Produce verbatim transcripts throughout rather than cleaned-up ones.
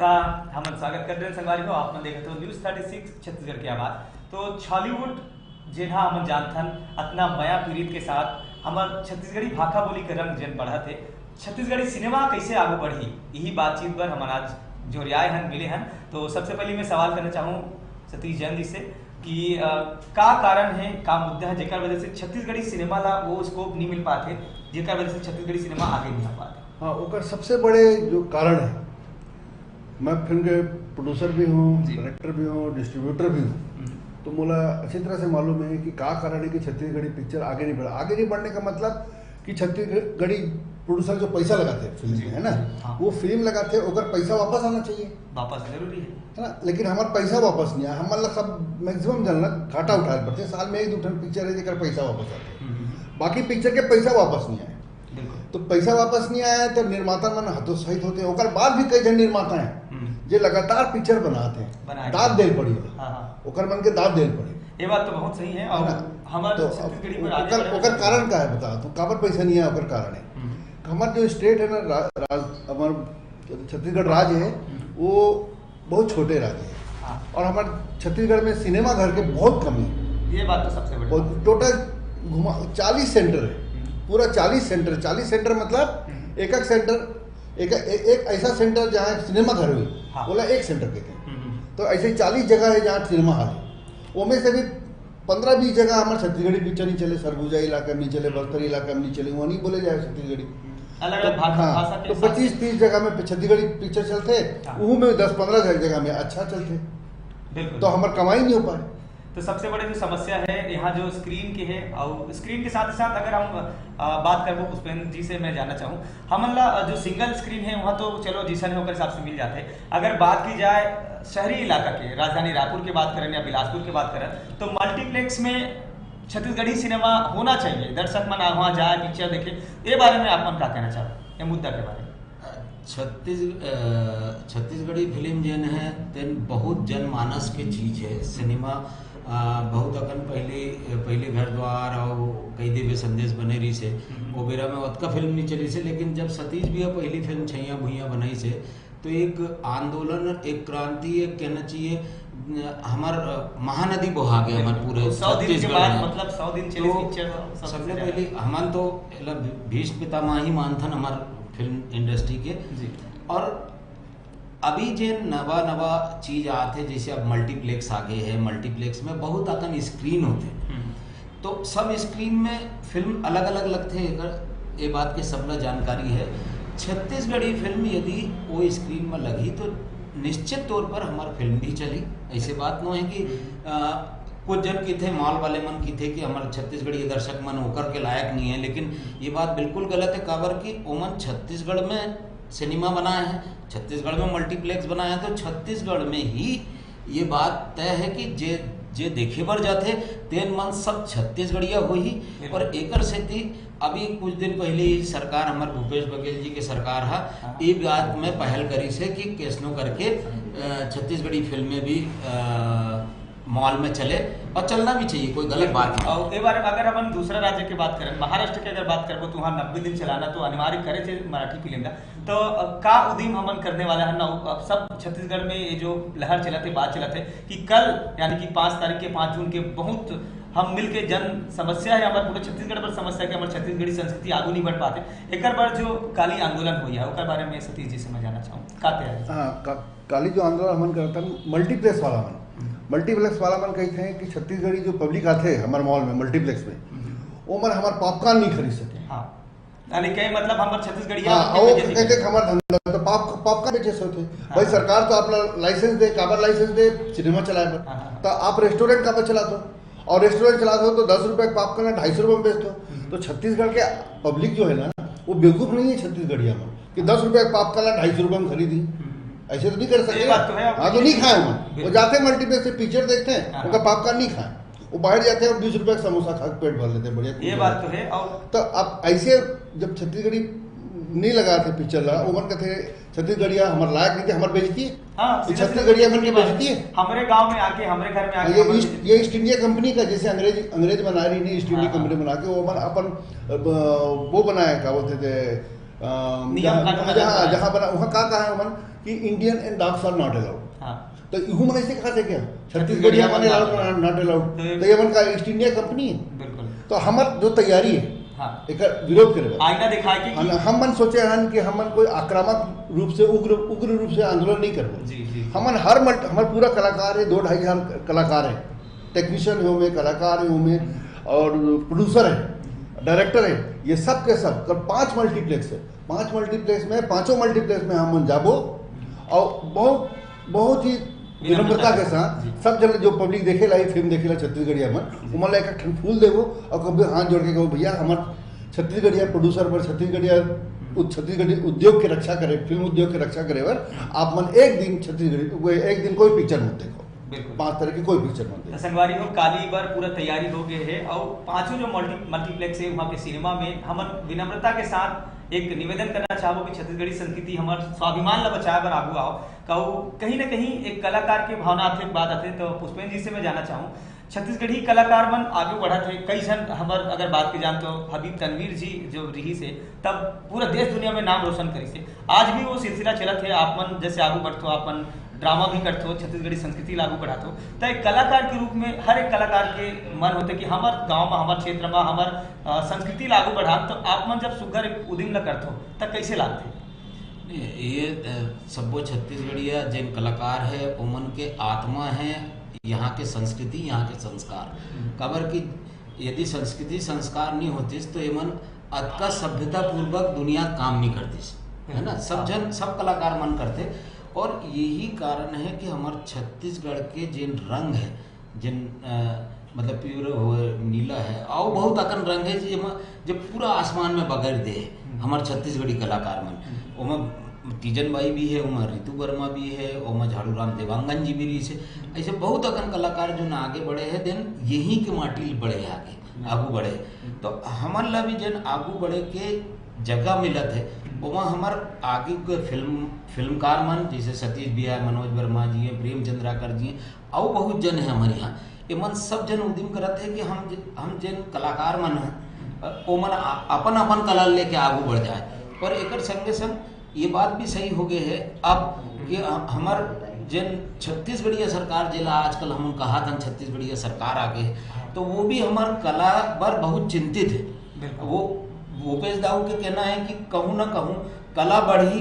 त हमन स्वागत करत हन संगवारी हो, आप मन देखत हो News Thirty Six छत्तीसगढ़ के आवाज। तो छॉलीवुड जेन ह हमन जानथन, अतना मया पीरित के साथ हमर छत्तीसगढ़ी भाखा बोली के रंग जेन बढ़त हे, छत्तीसगढ़ी सिनेमा कइसे आगू बढ़ही, इही बातचीत बर हमन आज जोरियाए हन, मिले हन। तो सबसे पहले मैं सवाल करना चाहूँ सतीश जैन जी से कि, अ, का कारण हे, का मुद्दा हे, जेकर वजह से छत्तीसगढ़ी सिनेमा ला वो स्कोप नहीं मिल पात हे, जेकर वजह से छत्तीसगढ़ी सिनेमा आगे नहीं आ पात हे? हाँ, ओकर सबसे बड़े जो कारण है, मैं फिल्म के प्रोड्यूसर भी हूँ, जी। डायरेक्टर भी हूँ, डिस्ट्रीब्यूटर भी हूँ, हम्म। तो मोला अच्छी तरह से मालूम है कि का कारण है कि छत्तीसगढ़ी पिक्चर आगे नहीं बढ़ा। आगे नहीं बढ़ने का मतलब कि छत्तीसगढ़ी प्रोड्यूसर जो पैसा लगाते हैं फिल्म जी। में, है ना, हाँ। वो फिल्म लगाते हैं, ओकर पैसा वापस आना चाहिए, वापस जरूरी है। है ना, लेकिन हमारा पैसा वापस नहीं आया, हमारा सब मैक्सिमम जन ला घाटा उठाए पड़ते हैं। साल में एक दो ठन पिक्चर है जेकर पैसा वापस आते हैं, हम्म। बाकी पिक्चर के पैसा वापस नहीं आए। बिल्कुल। तो पैसा वापस नहीं आया तो निर्माता मन हतोत्साहित होते हैं। ओकर बाद भी कई जन निर्माता हैं हम्म। जे लगातार पिक्चर बनाते हैं, बनाए। दाद देल पड़ी ओला। हाँ, हाँ। ओकर मन के दाद देल पड़ी। ये बात तो बहुत सही है। और है ना? हमारे तो छत्तीसगढ़ी अब पर आगे ओकर, बढ़े ओकर वाले कारण का है बता, तो काबर पैसा नहीं आया, ओकर कारण है। हम्म। हमार जो स्टेट है ना, रा-, राज, हमार छत्तीसगढ़ राज्य है, हम्म। वो बहुत छोटे राज्य है। हाँ। और हमारे छत्तीसगढ़ में सिनेमा घर के बहुत कमी है। ये बात तो सबसे बड़ी बहुत, टोटल घुमा चालीस सेंटर है, हम्म। पूरा चालीस सेंटर, चालीस सेंटर मतलब हम्म। एक एक सेंटर, एक, एक, एक ऐसा सेंटर जहाँ सिनेमा घर हुई, हाँ। बोला एक सेंटर कहते हैं। हम्म, हम्म। तो ऐसे चालीस जगह है जहाँ सिनेमा हॉल है, वो में से भी पंद्रह बीस जगह हमारे छत्तीसगढ़ी पिक्चर नहीं चले, सरगुजा इलाका में नहीं चले, बस्तर इलाका में नहीं चले, वहाँ नहीं बोले जाए छत्तीसगढ़ी। अलग-अलग तो, भाषा, हाँ, भाषा के तो हिसाब से। पच्चीस तीस जगह में छत्तीसगढ़ी पिक्चर चलते, हाँ। वो में दस पंद्रह जगह में अच्छा चलते। बिल्कुल। तो हमार कमाई नहीं हो पाए। तो सबसे बड़े जो समस्या है यहाँ जो स्क्रीन के है, और स्क्रीन के साथ ही साथ अगर हम, अ, बात करबो पुष्पेंद्र जी से, मैं जानना चाहूँ, हमन ला, अ, जो सिंगल स्क्रीन है वहाँ तो चलो जैसन है ओकर हिसाब से मिल जाते। अगर बात की जाए शहरी इलाका के, राजधानी रायपुर के बात करन या बिलासपुर के बात करन, तो मल्टीप्लेक्स में छत्तीसगढ़ी सिनेमा होना चाहिए, दर्शक मन वहाँ जाए पिक्चर देखे। ये बारे में आप मन का कहना चाहते हैं, ये मुद्दा के बारे में? छत्तीस-, अ, छत्तीसगढ़ी फिल्म जेन है, तेन बहुत जनमानस के चीज है। सिनेमा, अ, बहुत अकन पहले, पहले घर द्वार और कई देवे संदेश बने रहिस हे। हम्म। ओ बेरा में ओतका फिल्म नहीं चलिस हे, लेकिन जब सतीश भैया पहली फिल्म छैया भुइयां बनाइस हे, तो एक आंदोलन, एक क्रांति, एक कहना चाहिए, अ, हमार, अ, महानदी बहा गया हमार बिल्कुल। पूरे तो सौ दिन के छत्तीसगढ़ बाद, में। मतलब, सौ दिन चले तो पिक्चर, सबसे सबसे ज्यादा। पहले हमन तो एला भी-, भीष्म पितामह ही मानथन हमार फिल्म इंडस्ट्री के। जी। और अभी जे नवा नवा चीज आत हे, जैसे अब मल्टीप्लेक्स आ गए है, मल्टीप्लेक्स में बहुत अकन स्क्रीन होते, हम्म। तो सब स्क्रीन में फिल्म अलग अलग लगते, एकर ये बात के सबला जानकारी है। छत्तीसगढ़ी फिल्म यदि वो स्क्रीन में लगी तो निश्चित तौर पर हमार फिल्म भी चली। ऐसे बात नो है कि, हम्म। अ, कुछ जन किथे, मॉल वाले मन किथे कि हमारे छत्तीसगढ़ी दर्शक मन ओकर के लायक नहीं है, लेकिन ये बात बिल्कुल गलत है। काबर कि ओमन छत्तीसगढ़ में सिनेमा बनाए हैं, छत्तीसगढ़ में मल्टीप्लेक्स बनाए हैं, तो छत्तीसगढ़ में ही ये बात तय है कि जे, जे देखे बर जाथे, तेन मन सब छत्तीसगढ़िया होही। बिल्कुल। और एकर सेती अभी कुछ दिन पहले ही सरकार, हमारे भूपेश बघेल जी के सरकार हा, हाँ। ये बात में पहल करिस हे कि कैसनो करके, अ, छत्तीसगढ़ी फिल्में भी, अ, मॉल में चले, और चलना भी चाहिए, कोई गलत बात नहीं। और ए बारे में अगर अपन दूसरा राज्य के बात करें, महाराष्ट्र के अगर बात करबो, तो वहाँ नब्बे दिन चलाना तो अनिवार्य करे थे मराठी फिल्म ला। तो अब का उदीम हमन करने वाला है ना, अब सब छत्तीसगढ़ में ये जो लहर चलत हे, बात चलत हे कि कल, यानी कि पाँच तारीख के, पाँच जून के, बहुत हम मिल के जन समस्या है हमारे पूरे छत्तीसगढ़ पर समस्या के हमारे छत्तीसगढ़ी संस्कृति आगू नहीं बढ़ पाते, एकर बर जो काली आंदोलन हुई है, ओकर बारे में सतीश जी से मैं जानना चाहूँ, का तैयारी? हाँ, का-, काली जो आंदोलन हमन करत हन, मल्टीप्लेक्स वाला मन, हम्म। मल्टीप्लेक्स वाला मन कहते हैं कि छत्तीसगढ़ी जो पब्लिक आथे हमारे मॉल में, मल्टीप्लेक्स में, हम्म। वो मन हमारे पॉपकॉर्न नहीं खरीद सके। हाँ। यानी कहे मतलब हमर छत्तीसगढ़िया हाँ, हमके और बेइज्जती कहते करे। कि हमार धंधा तो पॉप-, पॉपकॉर्न बेचे से होथे। हाँ। भाई सरकार तो आप ला-, लाइसेंस दे, काबर लाइसेंस दे, सिनेमा चलाए बर। हाँ, हाँ। तो आप रेस्टोरेंट काबर चला दो? और रेस्टोरेंट चला दो तो दस रुपए का पॉपकॉर्न ढाई सौ रुपए में बेच दो। हम्म। तो छत्तीसगढ़ के पब्लिक जो है ना, वो बेवकूफ नहीं है छत्तीसगढ़िया में कि दस रुपए का पॉपकॉर्न ढाई सौ रुपए में खरीदी। हम्म। ऐसे तो नहीं कर ये सकते। बात तो है, हाँ, तो नहीं खाए हम। वो बिल्कुल। जाते हैं मल्टीप्लेक्स से पिक्चर देखते हैं, हाँ। उनका पॉपकॉर्न नहीं खाए। वो बाहर जाते हैं और बीस रुपए का समोसा खा के पेट भर लेते हैं, बढ़िया ये चीज़ है। बात तो है। और तो अब ऐसे जब छत्तीसगढ़ी नहीं लगा थे पिक्चर लगा, ओमन कहते छत्तीसगढ़िया हमार लायक नहीं थे, हमार बेइज्जती है। हाँ, ये सीधा सीधा छत्तीसगढ़िया मन की बेइज्जती है। हमारे गांव में आके, हमारे घर में आके ये हमारे ईस्ट, बेइज्जती ये ईस्ट इंडिया कंपनी का, जैसे अंग्रेज, अंग्रेज बना रही नहीं, ईस्ट इंडिया हाँ, हाँ। कंपनी बना के वो हमारा अपन, अ, वो बनाया, क्या बोलते थे, नियम कानून अलग जहाँ बना है। जहाँ बना वहाँ का कहा है उमन कि Indian and dogs are not allowed। हाँ। तो इहू मन ऐसे कहा थे क्या? छत्तीसगढ़िया छत्तीसगढ़िया मन allowed, not allowed। तो तो ये मन का East India Company है। बिल्कुल। तो हमर जो तैयारी है हाँ। एक विरोध करे बर। आईना दिखाए कि हम, हम मन सोचे हन कि हम मन कोई आक्रामक रूप से, उग्र उग्र रूप से आंदोलन नहीं करबो। जी, जी। हमन हर मल्ट हमर पूरा कलाकार है, दो ढाई हजार कलाकार है, टेक्नीशियन है ओमे, कलाकार है ओमे, और प्रोड्यूसर है, डायरेक्टर है, ये सब के सब कल पांच मल्टीप्लेक्स है। पांच मल्टीप्लेक्स में, पांचों मल्टीप्लेक्स में हम मन जाबो और बहुत बहुत ही विनम्रता विनम्रता के के साथ जी। सब जन जो पब्लिक देखेला, ये फिल्म देखेला छत्तीसगढ़िया मन, जी। उमन ला एक ठन फूल देबो और कभी हाथ जोड़ के कहो, "भैया, हमार छत्तीसगढ़िया प्रोड्यूसर पर छत्तीसगढ़िया उद-, छत्तीसगढ़ी उद्योग के रक्षा करे, फिल्म उद्योग के रक्षा करे बर आप मन एक दिन छत्तीसगढ़ी, वो एक दिन कोई पिक्चर मत देखो।" बिल्कुल। पांच तरह की कोई पिक्चर मत तो देखो। संगवारी हो, काली बर पूरा तैयारी हो गए है और पांचों जो मल्टी मल्टीप्लेक्स है वहाँ के सिनेमा में हमन विनम्रता के साथ एक निवेदन करना चाहबो कि छत्तीसगढ़ी संस्कृति, हमार स्वाभिमान ला बचाए बर आगू आओ। कहू कहीं ना कहीं एक कलाकार के भावना आथे, एक बात आथे, तो पुष्पेंद्र जी से मैं जानना चाहूँ, छत्तीसगढ़ी कलाकार मन आगे बढ़त है, कई झन हमर अगर बात की जान तो हबीब तनवीर जी जो रही से तब पूरा देश दुनिया में नाम रोशन करी से, आज भी वो सिलसिला चलत है। आप मन जैसे आगू बढ़थो, आप मन ड्रामा भी करथो, छत्तीसगढ़ी संस्कृति ला आगू बढ़ाथो, तो एक कलाकार के रूप में हर एक कलाकार के मन होते कि हमर गांव में, हमर क्षेत्र में, हमर अ, संस्कृति ला आगू बढ़ान, तो आप मन जब सुग्घर एक उदिम ला करथो, त कैसे लागथे? नहीं, ये, अ, सब्बो छत्तीसगढ़िया जेन कलाकार है, ओमन के आत्मा है यहाँ के संस्कृति, यहाँ के संस्कार। हम्म। काबर कि यदि संस्कृति संस्कार नहीं होतिस, तो एमन अतका सभ्यतापूर्वक दुनिया काम नहीं करतिस, है ना? सब हाँ। जन, सब कलाकार मन करथे, और यही कारण है कि हमर छत्तीसगढ़ के जेन रंग है, जेन, अ, मतलब प्योर हो, नीला है, और बहुत अकन रंग है जेमा, जे पूरा आसमान में बगर दे है, हम्म। हमर छत्तीसगढ़ी कलाकार मन। हम्म। ओमा तीजन बाई भी है, ओमा रितु वर्मा भी है, ओमा झाड़ू राम देवांगन जी भी रहिस है। हम्म। ऐसे बहुत अकन कलाकार जो ना आगे बढ़े हैं, देन यहीं के माटी ले बढ़े आगे, हम्म। आगू बढ़े। हम्म। तो हमन ला भी जेन आगू बढ़े के जगह मिलत है, हम्म। ओमा हमर आगे के फिल्म, फिल्मकार मन, जैसे सतीश भैया, मनोज वर्मा जी हैं, प्रेम चंद्राकर जी हैं, अउ बहुत जन है हमर यहाँ। एमन सब जन उदिम करत है कि हम ज-, हम जेन कलाकार मन हैं, अ, ओमन आ-, अपन, अपन कला लेके आगू बढ़ जाए। और एकर संगे संग ये बात भी सही हो गए है अब कि ह-, हमर जेन छत्तीसगढ़िया सरकार, जेला आजकल हमन कहात हन छत्तीसगढ़िया सरकार आ गए, तो वो भी हमर कला बर बहुत चिंतित है। बिल्कुल। वो भूपेश दाऊ के कहना है कि कहूँ ना कहूँ कला बढ़ही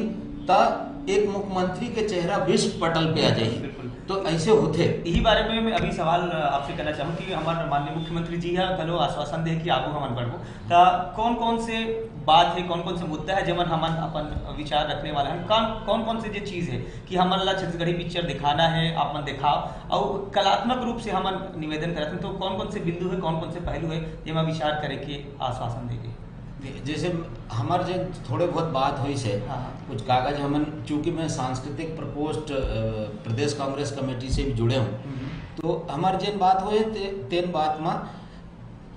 त एक मुख्यमंत्री के चेहरा विश्व पटल पे आ जाही। बिल्कुल। तो ऐसे होथे। यही बारे में मैं अभी सवाल, अ, आपसे करना चाहूँ कि हमारे माननीय मुख्यमंत्री जी हा घलो आश्वासन दे कि आगू हमन बढ़बो। त कौन कौन से बात है, कौन कौन से मुद्दा है जेमन हमन अपन विचार रखने वाला है, कौन, कौन कौन से जे चीज़ है कि हमन ला छत्तीसगढ़ी पिक्चर दिखाना है, आप मन दिखाओ, और कलात्मक रूप से हमन निवेदन करत हैं, तो कौन कौन से बिंदु है, कौन कौन से पहलू है, जेमा विचार करे के आश्वासन देके? जैसे हमार जे थोड़े बहुत बात होइस है, हाँ, हाँ। कुछ कागज हमन, चूंकि मैं सांस्कृतिक प्रकोष्ठ, अ, प्रदेश कांग्रेस कमेटी से भी जुड़े हूँ, हम्म। तो हमार जेन बात होए ते, तेन बात में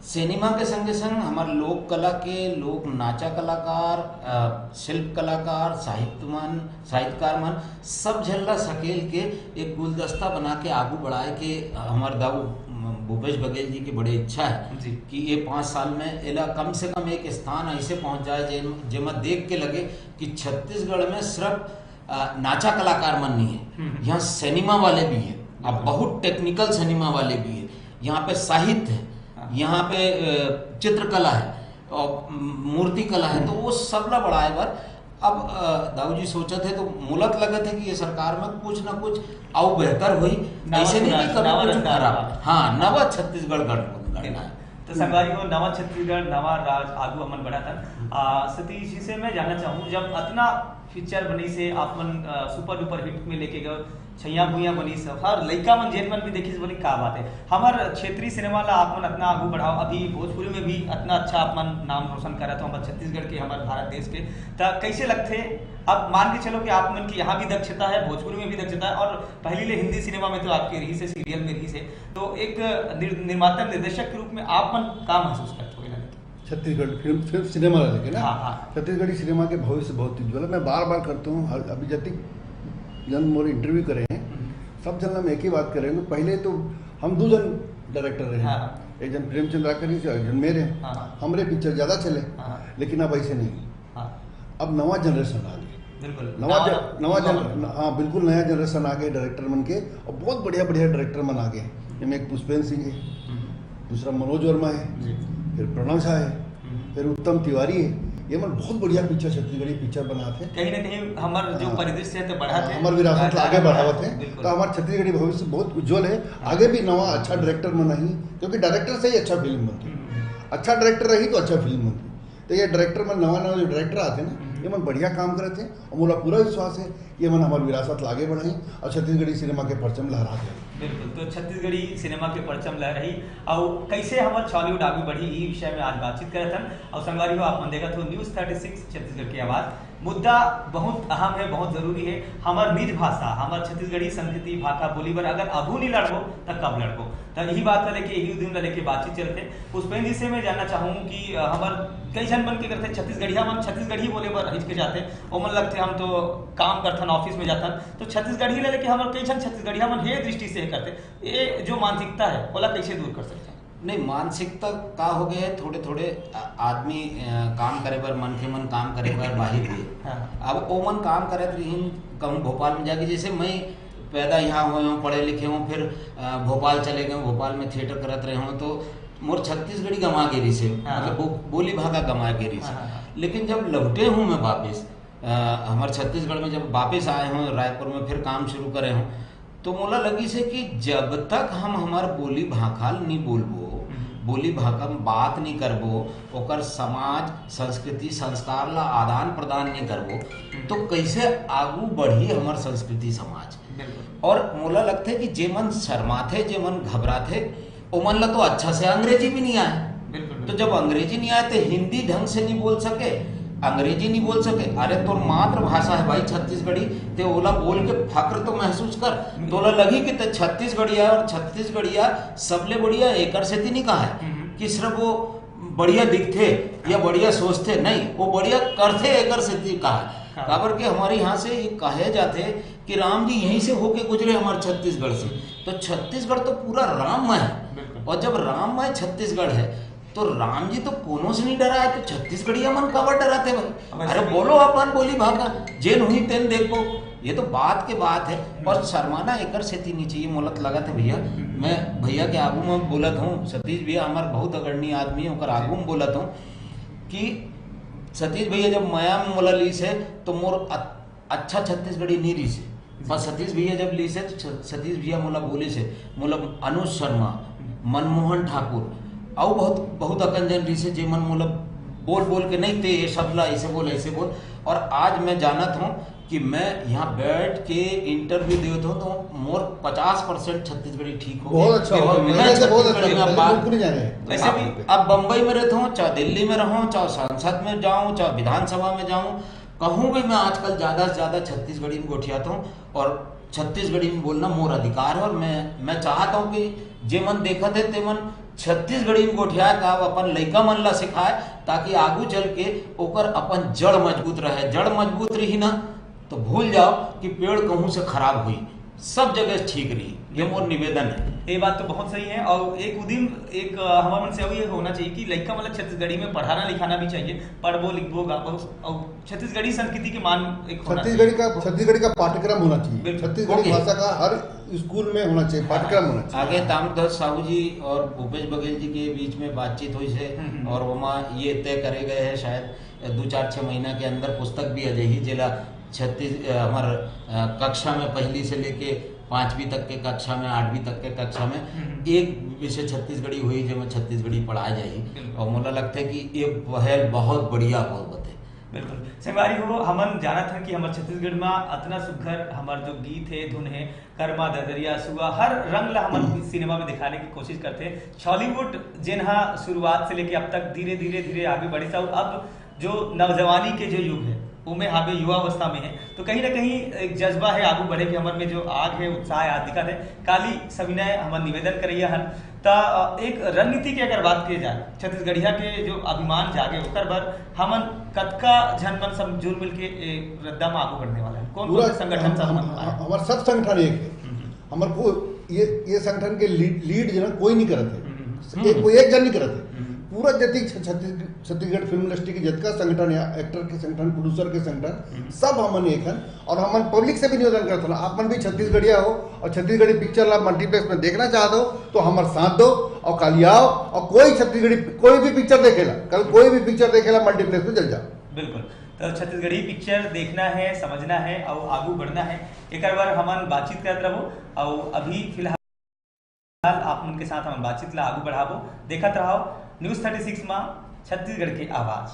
सिनेमा के संगे संग हमार लोक कला के, लोक नाचा कलाकार, अ, शिल्प कलाकार, साहित्य मन, साहित्यकार मन, सब झन ला सकेल के एक गुलदस्ता बना के आगू बढ़ाए के हमार दाऊ भूपेश बघेल जी के बड़े इच्छा है जी। कि ये पाँच साल में एला कम से कम एक स्थान ऐसे पहुंच जाए जे-, जेमा देख के लगे कि छत्तीसगढ़ में सिर्फ, अ, नाचा कलाकार मन नहीं है, हम्म। यहाँ सिनेमा वाले भी हैं, अब बिल्कुल। बहुत टेक्निकल सिनेमा वाले भी हैं, यहाँ पे साहित्य है, हाँ। यहाँ पे, अ, चित्रकला है और मूर्ति कला है, तो वो सबला बढ़ाए बर अब, अ, दाऊ जी सोचत है तो मोला त लगत है कि ये सरकार में कुछ ना कुछ अउ बेहतर होई। नवा ऐसे नहीं कि सुधार, कभी नवा कुछ रचना खराब। होगा। हाँ, नवा छत्तीसगढ़ गढ़, गढ़ना है। तो संगवारी हो, नवा छत्तीसगढ़, नवा राज, आगू हमन बढ़त हन। आ, सतीश जी से मैं जानना चाहूँ, जब अतना पिक्चर बनी से आप मन, अ, सुपर डुपर हिट में लेके गए, छैया भुइया बनी से, हर लइका मन जेन मन भी देखिस बोली का बात है। हमर क्षेत्रीय सिनेमा ला आप मन अतना आगू बढ़ाओ, अभी भोजपुरी में भी अतना अच्छा आप मन नाम रोशन करत हो हमर छत्तीसगढ़ के, हमर भारत देश के, त कैसे लगथे? अब मान के चलो कि आप मन की यहाँ भी दक्षता है, भोजपुरी में भी दक्षता है, और पहली ले हिंदी सिनेमा में तो आपके रही से, सीरियल में रही से, तो एक निर-, निर्माता निर्देशक के रूप में आप मन का महसूस करते हो? छत्तीसगढ़ फिल्म, फिल्म सिनेमा ला लेके ना, हाँ, हाँ। छत्तीसगढ़ी सिनेमा के भविष्य बहुत उज्जवल है। मैं बार बार करता हूँ, हर, अभी जतिक जन मोर इंटरव्यू करे हैं, हम्म। सब जन ला मैं एक ही बात करे हूँ। पहले तो हम दो जन डायरेक्टर रहे, हाँ, हाँ। एक जन प्रेमचंद राकरी से, एक जन मेरे। हाँ, हाँ। हमरे पिक्चर ज़्यादा चले, हाँ, हाँ। लेकिन अब ऐसे नहीं। हाँ। अब नवा जनरेशन आ गे। बिल्कुल। नवा नवा- जन- नवा नवा- जन हाँ, बिल्कुल नया जनरेशन आ गे डायरेक्टर मन के, और बहुत बढ़िया बढ़िया डायरेक्टर मन आ गे। एमे एक पुष्पेंद्र सिंह हे, हम्म। दूसरा मनोज वर्मा हे, जी। फिर प्रणव झा हे, हम्म। फिर उत्तम तिवारी हे। ये मन बहुत बढ़िया पिक्चर, छत्तीसगढ़ी पिक्चर बनात हे। कहीं ना कहीं हमर जो हाँ। परिदृश्य है तो बढ़ा हाँ, थे हमर विरासत ला आगे बढ़ावत हे। बिल्कुल। तो हमार छत्तीसगढ़ी भविष्य बहुत उज्जवल हे। आगे भी नवा अच्छा डायरेक्टर मन आही, क्योंकि डायरेक्टर से ही अच्छा फिल्म बनथे। हम्म। अच्छा डायरेक्टर रही तो अच्छा फिल्म बनथे। तो ये डायरेक्टर मन, नवा नवा जो डायरेक्टर आथे ना, हम्म। ये मन बढ़िया काम करत हे, और मोला पूरा विश्वास हे कि ये मन हमार विरासत ला आगे बढ़ाही और छत्तीसगढ़ी सिनेमा के परचम लहरा दे। बिल्कुल। तो छत्तीसगढ़ी सिनेमा के परचम लहराही। और कैसे हमर छॉलीवुड आगू बढ़ी, ई विषय में आज बातचीत करत हन। और संगवारी हो, आप मन देखत हो न्यूज़ थर्टी सिक्स छत्तीसगढ़ की आवाज़। मुद्दा बहुत अहम है, बहुत जरूरी है। हमर निज भाषा, हमर छत्तीसगढ़ी संस्कृति, भाखा, बोली बर अगर अभू नहीं लड़बो, त कब लड़बो? त यही बात ला लेके, यही उद्यम ला लेके बातचीत चलथे। पुष्पेंद्र जी से मैं जानना चाहूँ कि, अ, हमर कई झन मन के करथे, छत्तीसगढ़िया मन छत्तीसगढ़ी बोले बर हिचकिचाथे। ओमन लगथे, हम तो काम करथन, ऑफिस में जाथन, तो छत्तीसगढ़ी ला लेके हमर कई झन छत्तीसगढ़िया मन हे दृष्टि से करथे। ये जो मानसिकता है, ओला कैसे दूर कर सकथन? नहीं, मानसिकता का हो गया है, थोड़े थोड़े आ- आदमी अ, काम करे बर, मनखे मन काम करे बर बाहिर गे। हाँ। अब ओमन काम करत रहिन कहूँ भोपाल में जाके, जैसे मैं पैदा यहाँ हुए हूँ, पढ़े लिखे हूँ, फिर अ, भोपाल चले गए हूँ, भोपाल में थिएटर करत रहे हूँ, तो मोर छत्तीसगढ़ी गमा गे रहिसे, हाँ। मतलब वो बोली भाखा गमा गे रहिसे। हाँ, हाँ, हाँ। लेकिन जब लौटे हूँ मैं वापस, अ, हमारे छत्तीसगढ़ में जब वापस आए हूँ रायपुर में, फिर काम शुरू करे हूँ, तो मोला लगिसे कि जब तक हम हमार बोली भाखा ल नहीं बोलबो, हम्म। बोली भाखा में बात नहीं करबो, ओकर समाज, संस्कृति, संस्कार ला आदान प्रदान नहीं करबो, तो कैसे आगू बढ़ी हमार संस्कृति समाज? बिल्कुल। और मोला लगथे कि जे मन शर्माथे, जे मन घबराथे, ओमन ला तो अच्छा से अंग्रेजी भी नहीं आए। बिल्कुल, तो बिल्कुल। जब अंग्रेजी नहीं आए, तो हिंदी ढंग से नहीं बोल सके, अंग्रेजी नहीं बोल सके। अरे, तोर मातृभाषा है भाई छत्तीसगढ़ी, ते ओला बोल के फक्र तो महसूस कर। तोला लगी कि ते छत्तीसगढ़िया, और छत्तीसगढ़िया सबले बढ़िया एकर सेती नहीं कहा है हम्म। कि सिर्फ वो बढ़िया दिखथे या बढ़िया सोचथे, नहीं, वो बढ़िया करथे, एकर सेती कहा है। हाँ। काबर के हमारे यहाँ से ये कहे जाथे कि राम जी यहीं से होके गुजरे हमारे छत्तीसगढ़ से, तो छत्तीसगढ़ तो पूरा राममय है। बिल्कुल। और जब राममय छत्तीसगढ़ है, तो राम जी तो कोनो से नहीं डराए, तो छत्तीसगढ़िया मन काबर डराथे भाई? अब अरे ऐसे बोलो अपन बोली भाखा, जेन हुई तेन देखो, ये तो बात के बात है। और शर्माना एकर सेती नहीं चाहिए, मोला तो लगथे भैया। मैं भैया के आगू में बोलत हूँ, सतीश भैया हमार बहुत अग्रणी आदमी है, ओकर आगू में बोलत हूँ कि सतीश भैया जब मया में मोला लीस है, तो मोर अ- अच्छा छत्तीसगढ़ी नहीं रहिसे। पर सतीश भैया जब लीस है, तो छ- सतीश भैया मोला बोलिस है, मोला अनुज शर्मा, मनमोहन ठाकुर, अउ बहुत, बहुत अकन जन रहिसे, जे मन मोला बोल बोल के, "नहीं, ते ये शब्द ला ऐसे बोल, ऐसे बोल।" और आज मैं जानत हूँ कि मैं यहाँ बैठ के इंटरव्यू देवत हूँ, तो मोर पचास परसेंट छत्तीसगढ़ी ठीक हो गई। बहुत अच्छा हुआ, मैं पहले से बहुत अच्छा, छत्तीसगढ़ी में पहले बात बिल्कुल नहीं जाने। वैसे भी अब बम्बई में रहता हूँ, चाहे दिल्ली में रहूँ, चाहे संसद में जाऊँ, चाहे विधानसभा में जाऊँ, कहूँ भी मैं आजकल ज़्यादा से ज़्यादा छत्तीसगढ़ी में गोठियाता हूँ और छत्तीसगढ़ी में बोलना मोर अधिकार है। और मैं, मैं चाहता हूँ कि जे मन देखत है, ते मन छत्तीसगढ़ी में गोठियाए का अपन लइका मन ला सिखाए, ताकि आगू चल के ओकर अपन जड़ मजबूत रहे। जड़ मजबूत रही ना, तो भूल जाओ कि पेड़ कहूँ से खराब हुई, सब जगह ठीक रही। ये मोर निवेदन है। ये बात तो बहुत सही है। और एक उदिम, एक, अ, हमारे मन से ये होना चाहिए कि लइका मतलब छत्तीसगढ़ी में पढ़ाना लिखाना भी चाहिए, पढ़बो लिखबो गाबो, और छत्तीसगढ़ी संस्कृति के मान एक होना छत्तीसगढ़ी चाहिए। का, छत्तीसगढ़ी का पाठ्यक्रम होना चाहिए। बिल्कुल। छत्तीसगढ़ी ओके। भाषा का हर स्कूल में होना चाहिए, पाठ्यक्रम होना चाहिए। आगे ताम्रध्वज साहू जी और भूपेश बघेल जी के बीच में बातचीत हुई से हम्म, हम्म। और वहाँ ये तय करे गए हैं शायद दो चार छः महीना के अंदर पुस्तक भी आ जाही, जेला छत्तीस, अ, हमार, अ, कक्षा में पहली से लेके पाँचवीं तक के कक्षा में, आठवीं तक के कक्षा में हम्म। एक विषय छत्तीसगढ़ी हुई, जेमा छत्तीसगढ़ी पढ़ाए जाही। बिल्कुल। और मोला लगता है कि ये पहल बहुत बढ़िया होवत है। बिल्कुल। संगवारी हो, हमन जानत हन कि हमर छत्तीसगढ़ में अतना सुघर हमर जो गीत है, धुन है, करमा, ददरिया, सुआ, हर रंग ला हमन सिनेमा में दिखाने की कोशिश करते हैं। छॉलीवुड जेन हा शुरुआत से लेके अब तक धीरे, धीरे, धीरे आगे बढ़िस, और अब जो नौजवानी के जो युग है, उमे हावे, युवावस्था में है, तो कहीं ना कहीं एक जज्बा है आगू बढ़े के, हमर में जो आग है, उत्साह है, आज दिखत है। काली सविनय हमर निवेदन करैया हन, त, अ, एक रणनीति की अगर बात की जाए, छत्तीसगढ़िया के जो अभिमान जागे, ओकर बर हमन कतका झन मन सब जुल मिल के ए रद्दा में आगू बढ़ने वाला है? कौन कौन पूरा से संगठन सब हम- मन हम- आए? हमारे सब संगठन एक है। हम्म। हमारे को ये, ये संगठन के लीड, लीड जो है ना, कोई नहीं करते। हम्म। एक, कोई एक जन नहीं करते। हम्म। पूरा जतिक छ-, छत्तीस-, छत्तीसगढ़ फिल्म इंडस्ट्री के जतका संगठन या एक्टर के संगठन, प्रोड्यूसर के संगठन, हम्म। सब हमन एक हन। और हमन पब्लिक से भी निवेदन करत हन, आप मन भी छत्तीसगढ़िया हो और छत्तीसगढ़ी पिक्चर ला मल्टीप्लेक्स में देखना चाहत हो, तो हमर साथ दो और काली आओ। और कोई छत्तीसगढ़ी, कोई भी पिक्चर देखेला, कल कोई भी पिक्चर देखेला, मल्टीप्लेक्स में चल जाओ। बिल्कुल। तो छत्तीसगढ़ी पिक्चर देखना है, समझना है और आगू बढ़ना है, एकर बर हमन बातचीत करत रहो। और अभी फिलहाल आप मन के साथ हमन बातचीत ला आगू बढ़ाबो। देखत रहो न्यूज़ थर्टी सिक्स मा, छत्तीसगढ़ के आवाज़।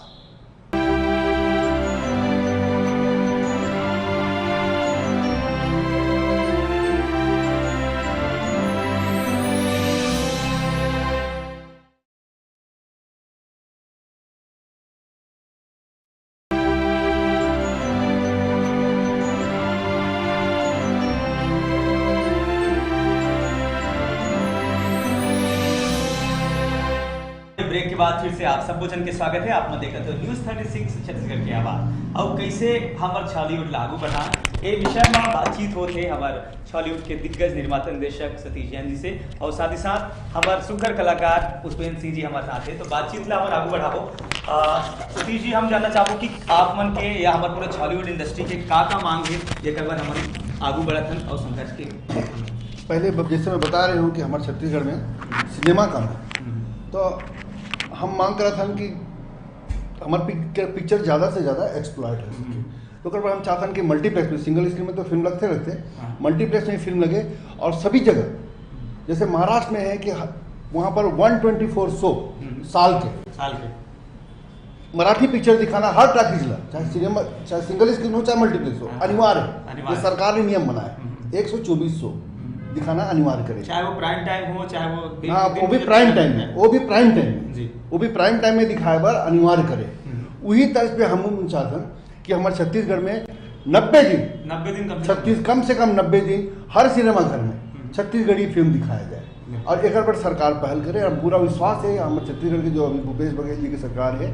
ब्रेक के बाद फिर से आप सबो जन के स्वागत है। आप मन देखत हो न्यूज़ थर्टी सिक्स छत्तीसगढ़ के आवाज़। अब कैसे हमर छॉलीवुड ला आगू बढ़ा, ए विषय में बातचीत होत हे हमर छॉलीवुड के दिग्गज निर्माता निर्देशक सतीश जैन जी से, और साथ ही साथ हमर सुघर कलाकार पुष्पेंद्र सिंह जी हमारे साथ है। तो बातचीत ला हमर आगू बढ़ाबो। अ, सतीश जी, हम जानना चाहबो कि आप मन के या हमर पूरा छॉलीवुड इंडस्ट्री के का का मांग है, जेकर बर हमन आगू बढ़त हन और संघर्ष के। पहले ब-, जैसे मैं बता रहे हूँ कि हमारे छत्तीसगढ़ में सिनेमा कम है, हम्म। तो हम मांग करत हन कि हमारे पिक-, पिक्चर ज़्यादा से ज़्यादा एक्सप्लॉइट हो सके। हम्म। तो ओकर बाद हम चाहत हन कि मल्टीप्लेक्स में, सिंगल स्क्रीन में तो फिल्म लगते रहते, हाँ। मल्टीप्लेक्स में फिल्म लगे और सभी जगह, जैसे महाराष्ट्र में है कि ह-, वहाँ पर वन ट्वेंटी फ़ोर शो हम्म। साल के, साल के। मराठी पिक्चर दिखाना हर टॉकीज ला, चाहे सिनेमा, चाहे सिंगल स्क्रीन हो, चाहे मल्टीप्लेक्स हो, हाँ। अनिवार्य है। अनिवार्य। ये सरकार ने नियम बनाया है। हम्म। एक सौ चौबीस शो हम्म। दिखाना अनिवार्य करे। चाहे वो प्राइम टाइम हो, चाहे वो दिन, हाँ, दिन वो भी के प्राइम टाइम टाइम में, हो। वो भी प्राइम टाइम में। जी। वो भी प्राइम टाइम में दिखाए बर अनिवार्य करे। हम्म। वही तर्ज पे हम चाहत हन कि हमारे छत्तीसगढ़ में नब्बे दिन, नब्बे दिन कम से कम। छत्तीस, कम से कम नब्बे दिन हर सिनेमा घर में हम्म। छत्तीसगढ़ी फिल्म दिखाया जाए। बिल्कुल। और एकर पर सरकार पहल करे। हम पूरा विश्वास है, हमर छत्तीसगढ़ के जो अभी भूपेश बघेल जी के सरकार है,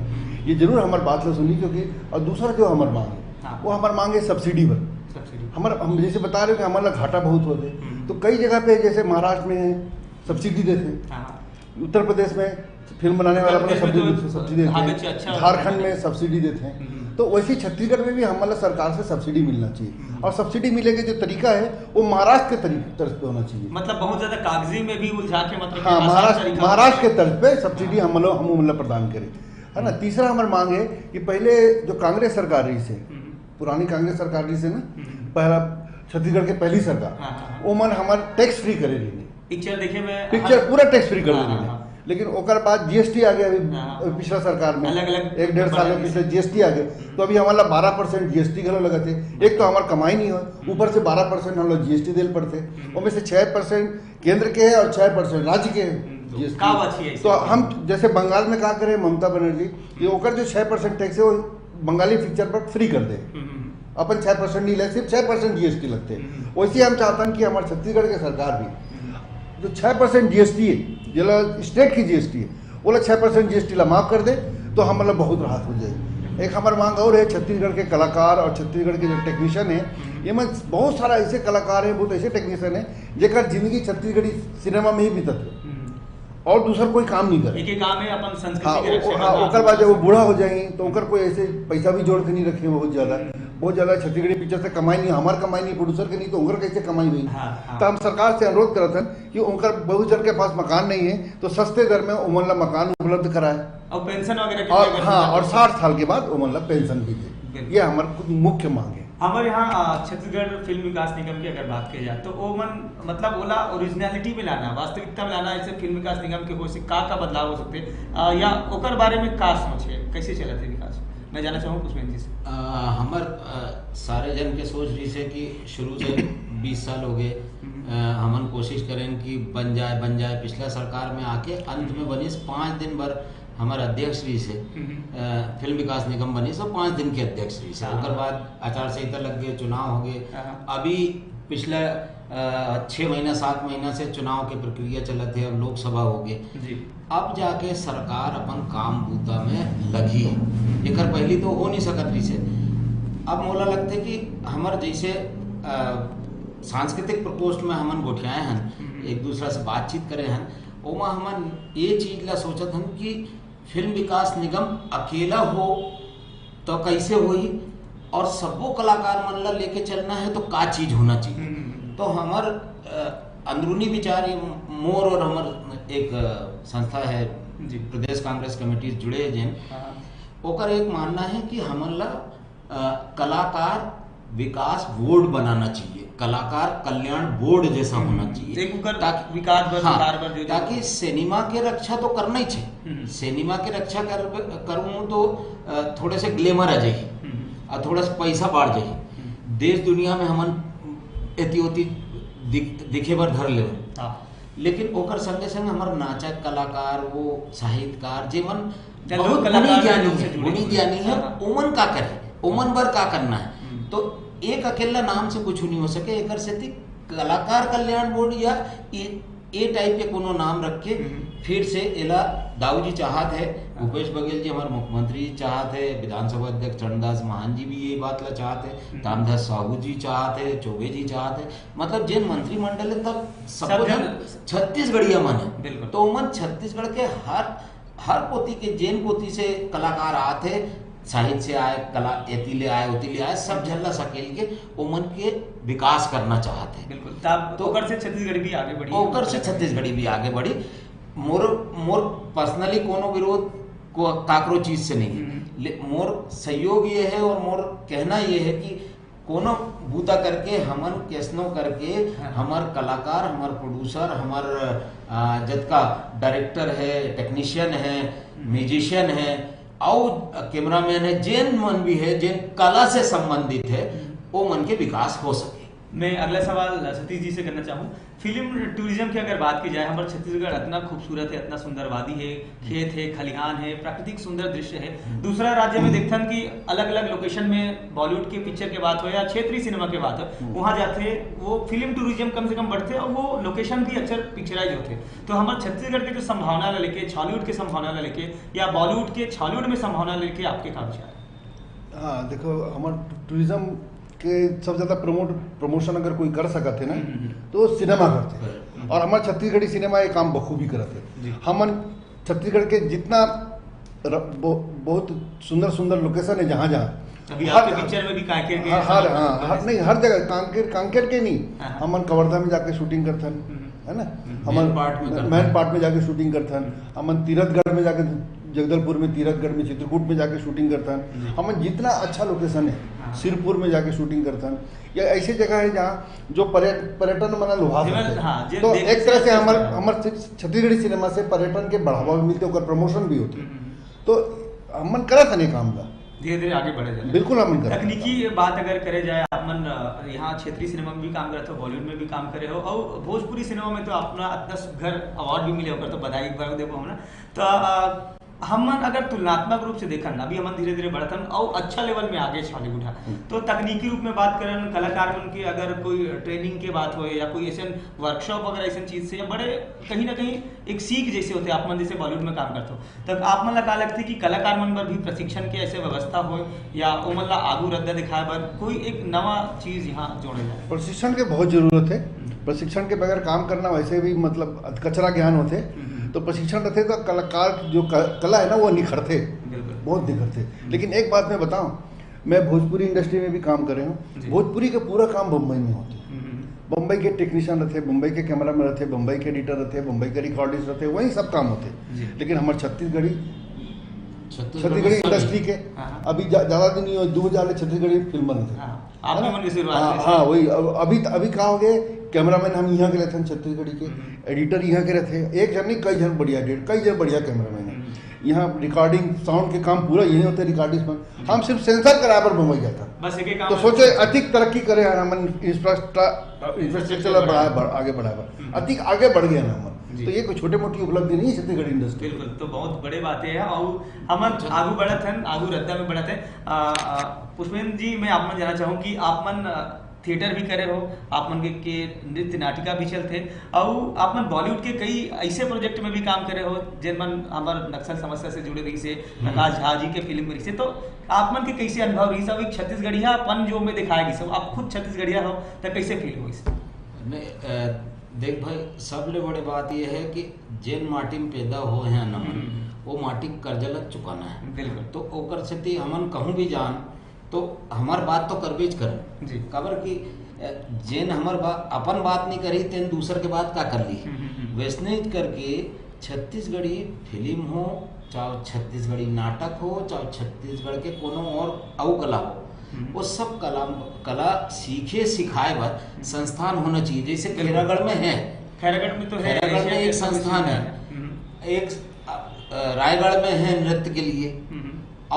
ये जरूर हमर बात ला सुनी, क्योंकि और दूसरा जो हमर मांग है, हाँ। वो हमर मांग है सब्सिडी पर। सब्सिडी। हमर, हम जैसे बता रहे हो कि हमर ला घाटा बहुत होते, हम्म। तो कई जगह पे जैसे महाराष्ट्र में है, सब्सिडी देते हैं, हाँ। उत्तर प्रदेश में फिल्म बनाने वाला उत्तर अपना प्रदेश में सब्सिडी, तो सब्सिडी देते हैं, कागज अच्छा झारखंड में सब्सिडी देते हैं, हम्म। तो वैसे ही छत्तीसगढ़ में भी हमला सरकार से सब्सिडी मिलना चाहिए। हम्म। और सब्सिडी मिले के जो तरीका है, वो महाराष्ट्र के तरीके, तर्ज पे होना चाहिए। मतलब बहुत ज्यादा कागजी में भी उलझा के, मतलब हाँ, आसान महाराष्ट्र, तरीका महाराष्ट्र के तर्ज पे सब्सिडी हाँ। हम लोग, हम मतलब प्रदान करें, है ना। हम्म। तीसरा हमारी मांग है कि पहले जो कांग्रेस सरकार रही से, हम्म। पुरानी कांग्रेस सरकार रही से ना, हम्म। पहला छत्तीसगढ़ के पहली सरकार, हाँ, हाँ, हाँ। वो मन हमारे टैक्स फ्री करे रही। पिक्चर देखे में पिक्चर हर पूरा टैक्स फ्री कर हाँ, देने हाँ, में। हाँ। लेकिन ओकर बाद जीएसटी आ गया अभी, हाँ, हाँ। अभी पिछला सरकार में। अलग-अलग एक डेढ़ साल में डिपार्टमेंट पिछले से। जीएसटी आ गया। हम्म। तो अभी हमारा बारह परसेंट जीएसटी घलो लगत है। एक तो हमारा कमाई नहीं हो, हम्म। ऊपर से बारह परसेंट हम लोग जीएसटी देल पड़ते। हम्म। ओमे से छह परसेंट केंद्र के है और छह परसेंट राज्य के है हम्म, तो जीएसटी। का बात है तो ऐसे? हम जैसे बंगाल में का करे ममता बनर्जी, कि ओकर जो छह परसेंट टैक्स है वो बंगाली पिक्चर पर फ्री कर दे। हम्म, हम्म। अपन छह परसेंट नहीं ले, सिर्फ छह परसेंट जीएसटी लगते हैं। हम्म। वैसे ही हम चाहते हैं कि हमारे छत्तीसगढ़ के सरकार भी हम्म। जो छह परसेंट जीएसटी है, जेला स्टेट की जीएसटी है, ओला छह परसेंट जीएसटी ला माफ कर दे, तो हम मतलब बहुत राहत हो जाए। एक हमारी मांग और है, छत्तीसगढ़ के कलाकार और छत्तीसगढ़ के जो टेक्नीशियन है, हम्म। ये में बहुत सारा ऐसे कलाकार हैं, बहुत ऐसे टेक्नीशियन हैं, जेकर जिंदगी छत्तीसगढ़ी सिनेमा में ही बीतत है। हम्म। और दूसर कोई काम नहीं करे। एक एक काम है अपन संस्कृति हाँ, के ओ-, रक्षा हाँ, करना, ओकर बाद जब वो बूढ़ा हो जाए, तो ओकर कोई ऐसे पैसा भी जोड़ के नहीं रखे बहुत ज्यादा। हम्म। बहुत ज्यादा छत्तीसगढ़ी पिक्चर से कमाई नहीं, हमार कमाई नहीं, प्रोड्यूसर के नहीं, तो ओकर कैसे कमाई हुई? हाँ, हाँ। तो हम सरकार से अनुरोध करत हन कि ओकर बहुत जन के पास मकान नहीं है, तो सस्ते दर में ओमन ला मकान उपलब्ध कराए। और पेंशन वगैरह के और, लिए अगर हाँ, और साठ साल के बाद ओमन ला पेंशन भी दे। बिल्कुल। ये हमार कुछ मुख्य मांग है। हमारे यहाँ, आ, छत्तीसगढ़ फिल्म विकास निगम की अगर बात की जाए, तो ओमन, मतलब, ओला ओरिजिनलिटी में लाना, वास्तविकता में लाना, ऐसे फिल्म विकास निगम के हो से का, का बदलाव हो सकते, आ, या ओकर बारे में का सोच है, कैसे चलत है विकास? मैं जानना चाहूँ पुष्पेंद्र जी से। आ, हमर, आ, सारे जन के सोच रही से कि शुरू से बीस साल हो गए, हम्म। आ, हमन कोशिश करें कि बन जाए, बन जाए। पिछला सरकार में आके अंत में बनिस, पाँच दिन भर हमर अध्यक्ष रही से, हम्म। अ, फिल्म विकास निगम बनिस, पाँच दिन के अध्यक्ष रही से। हाँ। ओकर बाद आचार संहिता लग गए, चुनाव हो गए। हाँ। अभी पिछला, अ, छः महीना, सात महीना से चुनाव के प्रक्रिया चलत है, अब लोकसभा हो गए। जी। अब जाके सरकार अपन काम बूता में लगी। एकर पहली तो हो नहीं सकत रही से। अब मोला लगते कि हमर जैसे, अ, सांस्कृतिक प्रकोष्ठ में हमन गोठियाए हन, हम्म। एक दूसरा से बातचीत करे हन, ओमा हमन ये चीज ला सोचत हन कि फिल्म विकास निगम अकेला हो तो कैसे होही, और सबो कलाकार मन ला लेके चलना है तो का चीज होना चाहिए। हम्म। तो हमर, अ, अंदरूनी विचार, ये मोर और हमर एक, अ, संस्था है, जी। प्रदेश कांग्रेस कमेटी से जुड़े हे जेन, हाँ। ओकर एक मानना है कि हमन ला, अ, कलाकार विकास बोर्ड बनाना चाहिए, कलाकार कल्याण बोर्ड जैसा हम्म। होना चाहिए, एक ओकर ताकि विकास बर, हाँ, सुधार बर जो, जो ताकि सिनेमा के रक्षा तो करना ही चाहिए। हम्म। सिनेमा के रक्षा कर, करूँ तो, अ, थोड़े से ग्लैमर आ जाही, हम्म। और थोड़ा सा पैसा बढ़ जाही। हम्म। देश दुनिया में हमन एती ओती दिख-, दिखे बर धर लेवन। हाँ। लेकिन ओकर संगे संग हमर नाचक कलाकार, वो साहित्यकार, जेमन या लोक बहुत कलाकार गुणी ज्ञानी लोग से है, जुड़े गुणी हुए। ज्ञानी है, हाँ। ओमन का करे, ओमन बर का करना है। हम्म। तो एक अकेला नाम से कुछ नहीं हो सके। एकर सेती कलाकार कल्याण बोर्ड या ए, ए टाइप के कोनो नाम रख के हम्म। फिर से एला दाऊ जी चाहत है, हाँ। भूपेश बघेल जी हमारे मुख्यमंत्री चाहत है, विधानसभा अध्यक्ष चरणदास महंत जी भी ये बात ला चाहत है, हम्म। रामदास साहू जी चाहत है, चौबे जी चाहत है, मतलब जेन मंत्रिमंडल है तब सब सबो जन जन छत्तीसगढ़िया मन है। बिल्कुल। तो ओमन छत्तीसगढ़ के हर, हर कोती के जेन कोती से कलाकार आत है, साहित्य से आए, कला एती ले आए, ओती ले आए, सब झन ला सकेल के ओमन के विकास करना चाहत है। बिल्कुल। तब तो ओकर से छत्तीसगढ़ भी आगे बढ़ी। ओकर से छत्तीसगढ़ी भी आगे बढ़ी। मोर, मोर personally कोनो विरोध को काकरो चीज से नहीं है। हम्म। ले, मोर सहयोग ये है और मोर कहना ये है कि कोनो बूता करके हमन कैसनो करके हाँ। हमर कलाकार, हमर प्रोड्यूसर, हमर, आ, जतका डायरेक्टर है, टेक्नीशियन है, हम्म। म्यूजिशियन है, अउ कैमरामैन है, जेन मन भी है, जेन कला से संबंधित है, हम्म। वो मन के विकास हो सके। मैं अगला सवाल सतीश जी से करना चाहूँ, फिल्म टूरिज्म की अगर बात की जाए, हमारे छत्तीसगढ़ इतना खूबसूरत है, इतना सुंदर वादी है, खेत है, खलिहान है, प्राकृतिक सुंदर दृश्य है। हम्म। दूसरा राज्य में देखथन कि अलग-अलग लोकेशन में बॉलीवुड के पिक्चर के बात हो या क्षेत्रीय सिनेमा के बात हो, हम्म। वहाँ जाथे, वो फिल्म टूरिज्म कम से कम बढ़थे और वो लोकेशन भी अक्सर पिक्चराइज होथे। तो हमारे छत्तीसगढ़ के जो संभावना ला लेके, छॉलीवुड के संभावना ला लेके या बॉलीवुड के छॉलीवुड में संभावना ला लेके आपके का विचार है? हाँ, देखो, हमारे टू-, टूरिज्म के सब ज्यादा प्रमोट, प्रमोशन अगर कोई कर सकत है ना, हम्म, हम्म। तो सिनेमा करते हैं। हम्म। और हमारे छत्तीसगढ़ी सिनेमा ये काम बखूबी करत है। जी। हमन छत्तीसगढ़ के जितना र-, बो-, बहुत सुंदर सुंदर लोकेशन है, जहाँ जहाँ अभी हर, आपके पिक्चर में भी कांकेर के हर, हर, हाँ, हर, नहीं, हर जगह कांकेर, कांकेर के नहीं, हाँ, हाँ। हमन कवर्धा में जाके शूटिंग करथन, हम्म। है ना? हम्म। हमन मैनपाट में करथन। मैनपाट में जाके शूटिंग करथन, हम्म। हमन तीरथगढ़ में जाके, जगदलपुर में, तीरथगढ़ में, चित्रकूट में जाके शूटिंग करथन। जी। हमन जितना अच्छा लोकेशन है, हाँ। सिरपुर में जाके शूटिंग करथन, या ऐसे जगह है जहाँ जो पर्यट-, पर्यटन मन ल लुभा जी, सकथे। हाँ, जे तो देख एक तरह से सकते हमर, हैं। हमर छ-, छत्तीसगढ़ी सिनेमा से पर्यटन के बढ़ावा भी मिलथे, ओकर प्रमोशन भी होथे। हम्म, हम्म। तो हमन करत हन ये काम ला। धीरे-धीरे आगे बढ़े जाए। बिल्कुल हमन करत हन। तकनीकी बात अगर करे जाए, आप मन, अ, यहाँ क्षेत्रीय सिनेमा में भी काम करत हो, बॉलीवुड में भी काम करे हो, और भोजपुरी सिनेमा में तो अपना इतना सुघर अवार्ड भी मिले, ओकर तो बधाई एक बार देबो हम ना। तो, अ, हमन अगर तुलनात्मक रूप से देखन, अभी हमन धीरे-धीरे बढ़त हन और अच्छा लेवल में आगे छॉलीवुड है। हम्म। तो तकनीकी रूप में बात करन, कलाकार मन के अगर कोई ट्रेनिंग के बात होए या कोई ऐसन वर्कशॉप वगैरह ऐसन चीज से, या बड़े कहीं ना कहीं एक सीख जैसे होथे, आप मन जैसे बॉलीवुड में काम करते हो, तब आप मन ला का लगथे कि कलाकार मन बर भी प्रशिक्षण के ऐसे व्यवस्था होए या ओमन ला आगू रद्दा दिखाए बर कोई एक नवा चीज यहाँ जोड़े जाए? प्रशिक्षण के बहुत जरूरत है। हम्म। प्रशिक्षण के बगैर काम करना वैसे भी, मतलब, कचरा ज्ञान होथे। हम्म। तो प्रशिक्षण रहिथे तो कलाकार जो क-, कला है ना, वो निखरथे, बिल्कुल। बहुत निखरथे। हम्म। लेकिन एक बात मैं बताऊं, मैं भोजपुरी इंडस्ट्री में भी काम करे हूँ। जी। भोजपुरी के पूरा काम बम्बई में होथे। हम्म। बम्बई के टेक्नीशियन रहिथे, बम्बई के कैमरामैन रहिथे, बम्बई के एडिटर रहिथे, बम्बई के रिकॉर्डिस्ट रहिथे, वही सब काम होथे। जी। लेकिन हमर छत्तीसगढ़ी, छत्तीसगढ़ी में सब इंडस्ट्री के हाँ, हाँ। अभी जा-, ज्यादा दिन नहीं हो, दू हजार ले छत्तीसगढ़ी फिल्म बनथे। हाँ, आप है ना? मन के शुरुआत हाँ, से। हाँ, वही। अब अभी, अभी का हो गए, कैमरामैन हम यहाँ के रहिथे छत्तीसगढ़ी के, हम्म। एडिटर यहाँ के रहिथे, एक जन नहीं, कई जन बढ़िया एडिटर, कई जन बढ़िया कैमरामैन है। हम्म। यहाँ रिकॉर्डिंग, साउंड के काम पूरा यही होते हैं, रिकॉर्डिस्ट मन। हम सिर्फ सेंसर कराए बर बम्बई जाता। बस एक ही काम तो है। सोचे, अधिक तरक्की करे यार, हमन इंफ्रास्ट्रक्चर, इंफ्रास्ट्रक्चर ला बढ़ाए बर, आगे बढ़ाए बर। हम्म। अधिक आगे बढ़ गया ना हमन। जी। तो ये कोई छोटे मोटी उपलब्धि नहीं है छत्तीसगढ़ इंडस्ट्री। बिल्कुल, तो बहुत बड़े बातें हैं और हमन आगू बढ़त हन, आगू रद्दा में बढ़त है। आ, आ, पुष्पेंद्र जी, मैं आप मन जानना चाहूँ कि आप मन, आ, थिएटर भी करे हो, आप मन के, के नृत्य नाटिका भी चलथे, अउ आप मन बॉलीवुड के कई ऐसे प्रोजेक्ट में भी काम करे हो, जेन मन हमर नक्सल समस्या से जुड़े रहिसे, हम्म। प्रकाश झा जी के फिल्म में रहिसे, तो आप मन के कैसे अनुभव रहिस? अउ एक छत्तीसगढ़ियापन जो में दिखाए गिस, आप खुद छत्तीसगढ़िया हो, त कैसे फील होइस? नहीं, अ, देख भाई, सबले बड़े बात ये है कि जेन माटी में पैदा होए हैं ना हमन, हम्म। वो माटी के कर्जा ला चुकाना है। बिल्कुल। तो ओकर सेती हमन कहूँ भी जान, तो हमार बात तो करबेच करन। जी। काबर कि, अ, जेन हमर बा-, अपन बात नहीं करी, तेन दूसर के बात का कर ली। हम्म, हम्म, हम्म। वैसने करके छत्तीसगढ़ी फिल्म हो, चाहे छत्तीसगढ़ी नाटक हो, चाहे छत्तीसगढ़ के कोनो और अउ कला हो, हम्म। वो सब कला, कला सीखे सिखाए बर हम्म। संस्थान होना चाहिए। जैसे बिल्कुल। खैरागढ़ में है, खैरागढ़ में तो है, खैरागढ़ में एशिया एक के संस्थान है। हम्म। एक, अ, अ, रायगढ़ में है नृत्य के लिए, हम्म।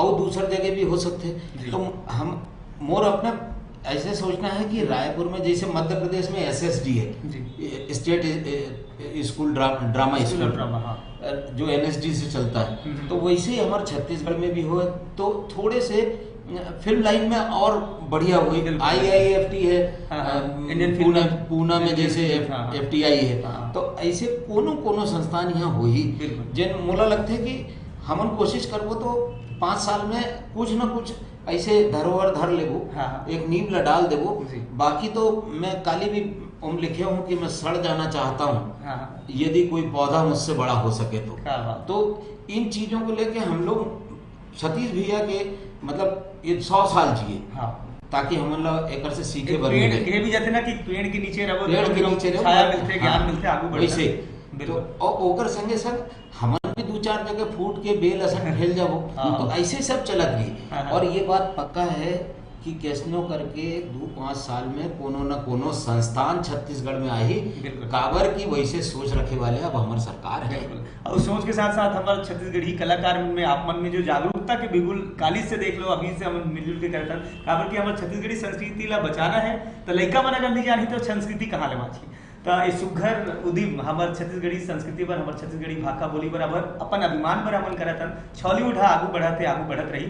और दूसर जगह भी हो सकते हैं। जी। तो हम, मोर अपना ऐसे सोचना है कि हम्म। रायपुर में जैसे मध्य प्रदेश में एसएसडी है, जी। A, state, a, a, school ड्रा-, ड्रामा स्कूल स्कूल, ड्रामा, हाँ। अ, जो एनएसडी से चलता है, हम्म। तो वैसे ही हमारे छत्तीसगढ़ में भी हो, तो थोड़े से, अ, फिल्म लाइन में और बढ़िया हुई। बिल्कुल। आईआईएफटी है, हाँ, हाँ। अ, इंडियन फिल्म पूना, पूना में इंडियन जैसे फिल्म, एफ-, हाँ, हाँ। एफटीआई है। हाँ। तो ऐसे कोनो, कोनो संस्थान यहाँ होही, बिल्कुल। जेन मोला लगथे कि हमन कोशिश करबो तो पाँच साल में कुछ न कुछ ऐसे धरोहर धर लेबो, हाँ, हाँ। एक नींव ला डाल देबो। जी। बाकी तो मैं काली भी ओम लिखे हूँ कि मैं सड़ जाना चाहता हूँ, हाँ, हाँ। यदि कोई पौधा मुझसे बड़ा हो सके तो। क्या बात। तो इन चीजों को लेके हम लोग सतीश भैया के, मतलब, ये सौ साल जिए, हाँ। ताकि हमन ला एकर से सीखे एक बर पेड़ मिले। कहे भी जाथे ना कि पेड़ के नीचे रहो, पेड़ तो के लोग नीचे रहो, छाया हाँ। मिलथे, ज्ञान मिलथे, आगू बढ़थे। वैसे। बिल्कुल। तो ओ-, ओकर संगे संग हमन भी दू चार जगह फूट के बेल असन फैल जाबो। हाँ। तो ऐसे सब चलत रही। हाँ, हाँ। और ये बात पक्का है कि कैसनो करके दू पाँच साल में कोनो न कोनो संस्थान छत्तीसगढ़ में आही। बिल्कुल। काबर कि वैसे सोच रखे वाले अब हमर सरकार है। बिल्कुल। और सोच के साथ साथ हमर छत्तीसगढ़ी कलाकार में, आप मन में जो जागरूकता के बिल्कुल काली से देख लो, अभी से हम मिलजुल के करथन, काबर कि हमर छत्तीसगढ़ी संस्कृति ला बचाना है, तो लइका मन अगर नहीं जानही तो संस्कृति कहाँ ले बाँचही? त ये सुघर उदिम हमर छत्तीसगढ़ी संस्कृति बर, हमर छत्तीसगढ़ी भाखा बोली बर, अबर अपन अभिमान बर हमन करत हन। छॉलीवुड ह आगू बढ़त हे, आगू बढ़त रही।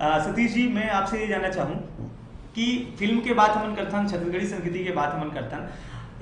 अ, सतीश जी, मैं आपसे ये जानना चाहूँ कि फिल्म के बात हमन करथन, छत्तीसगढ़ी संस्कृति के बात हमन करथन,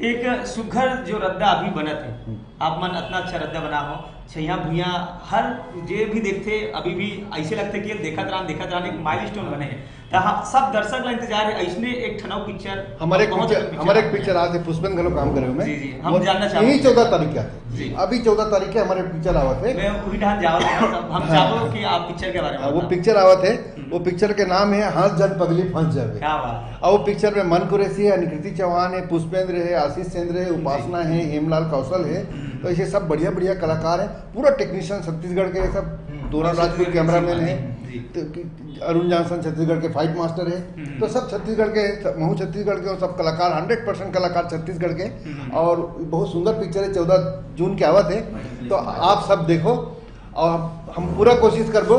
एक सुघर जो रद्दा अभी बनत हे, हम्म। आप मन अतना अच्छा रद्दा बना हो, छइहाँ भुइयाँ हर जे भी देखथे, अभी भी ऐसे लगथे कि ये देखत रहन, देखत रहन, एक माइलस्टोन बने हे। त हाँ, सब दर्शक ला इंतजार हे, अइसने एक ठन अउ पिक्चर, हमर एक बहुत पिक्चर, अलग हमर एक पिक्चर आत हे, पुष्पन घलो काम करे ओमे। जी, जी, हम वो जानना चाहबो। यही चौदह तारीख के आत हे। जी। अभी चौदह तारीख के हमर एक पिक्चर आवत हे। मैं वही ठान जावत हूँ, हम हाँ। चाहबो कि आप पिक्चर के बारे में हाँ, वो बताओ। पिक्चर आवत हे, हम्म। वो पिक्चर के नाम हे हंस जन पगली फंस जावे। क्या बात है। और वो पिक्चर में मन कुरैशी है, अनुकृति चौहान है, पुष्पेंद्र है, आशीष चंद्र है, जी। उपासना है, हेमलाल कौशल है, हम्म। तो ऐसे सब बढ़िया बढ़िया कलाकार हैं, पूरा टेक्नीशियन छत्तीसगढ़ के सब, हम्म। दोनों राजपूत छत्तीसगढ़ के कैमरामैन हैं। जी। तो कि-, अरुण जॉनसन छत्तीसगढ़ के फाइट मास्टर है, हम्म। तो सब छत्तीसगढ़ के, सब, महू छत्तीसगढ़ के, सब कलाकार, हंड्रेड परसेंट कलाकार छत्तीसगढ़ के, हम्म। और बहुत सुंदर पिक्चर है, चौदह जून के आवत है, हम्म। तो आप सब देखो और हम पूरा कोशिश करबो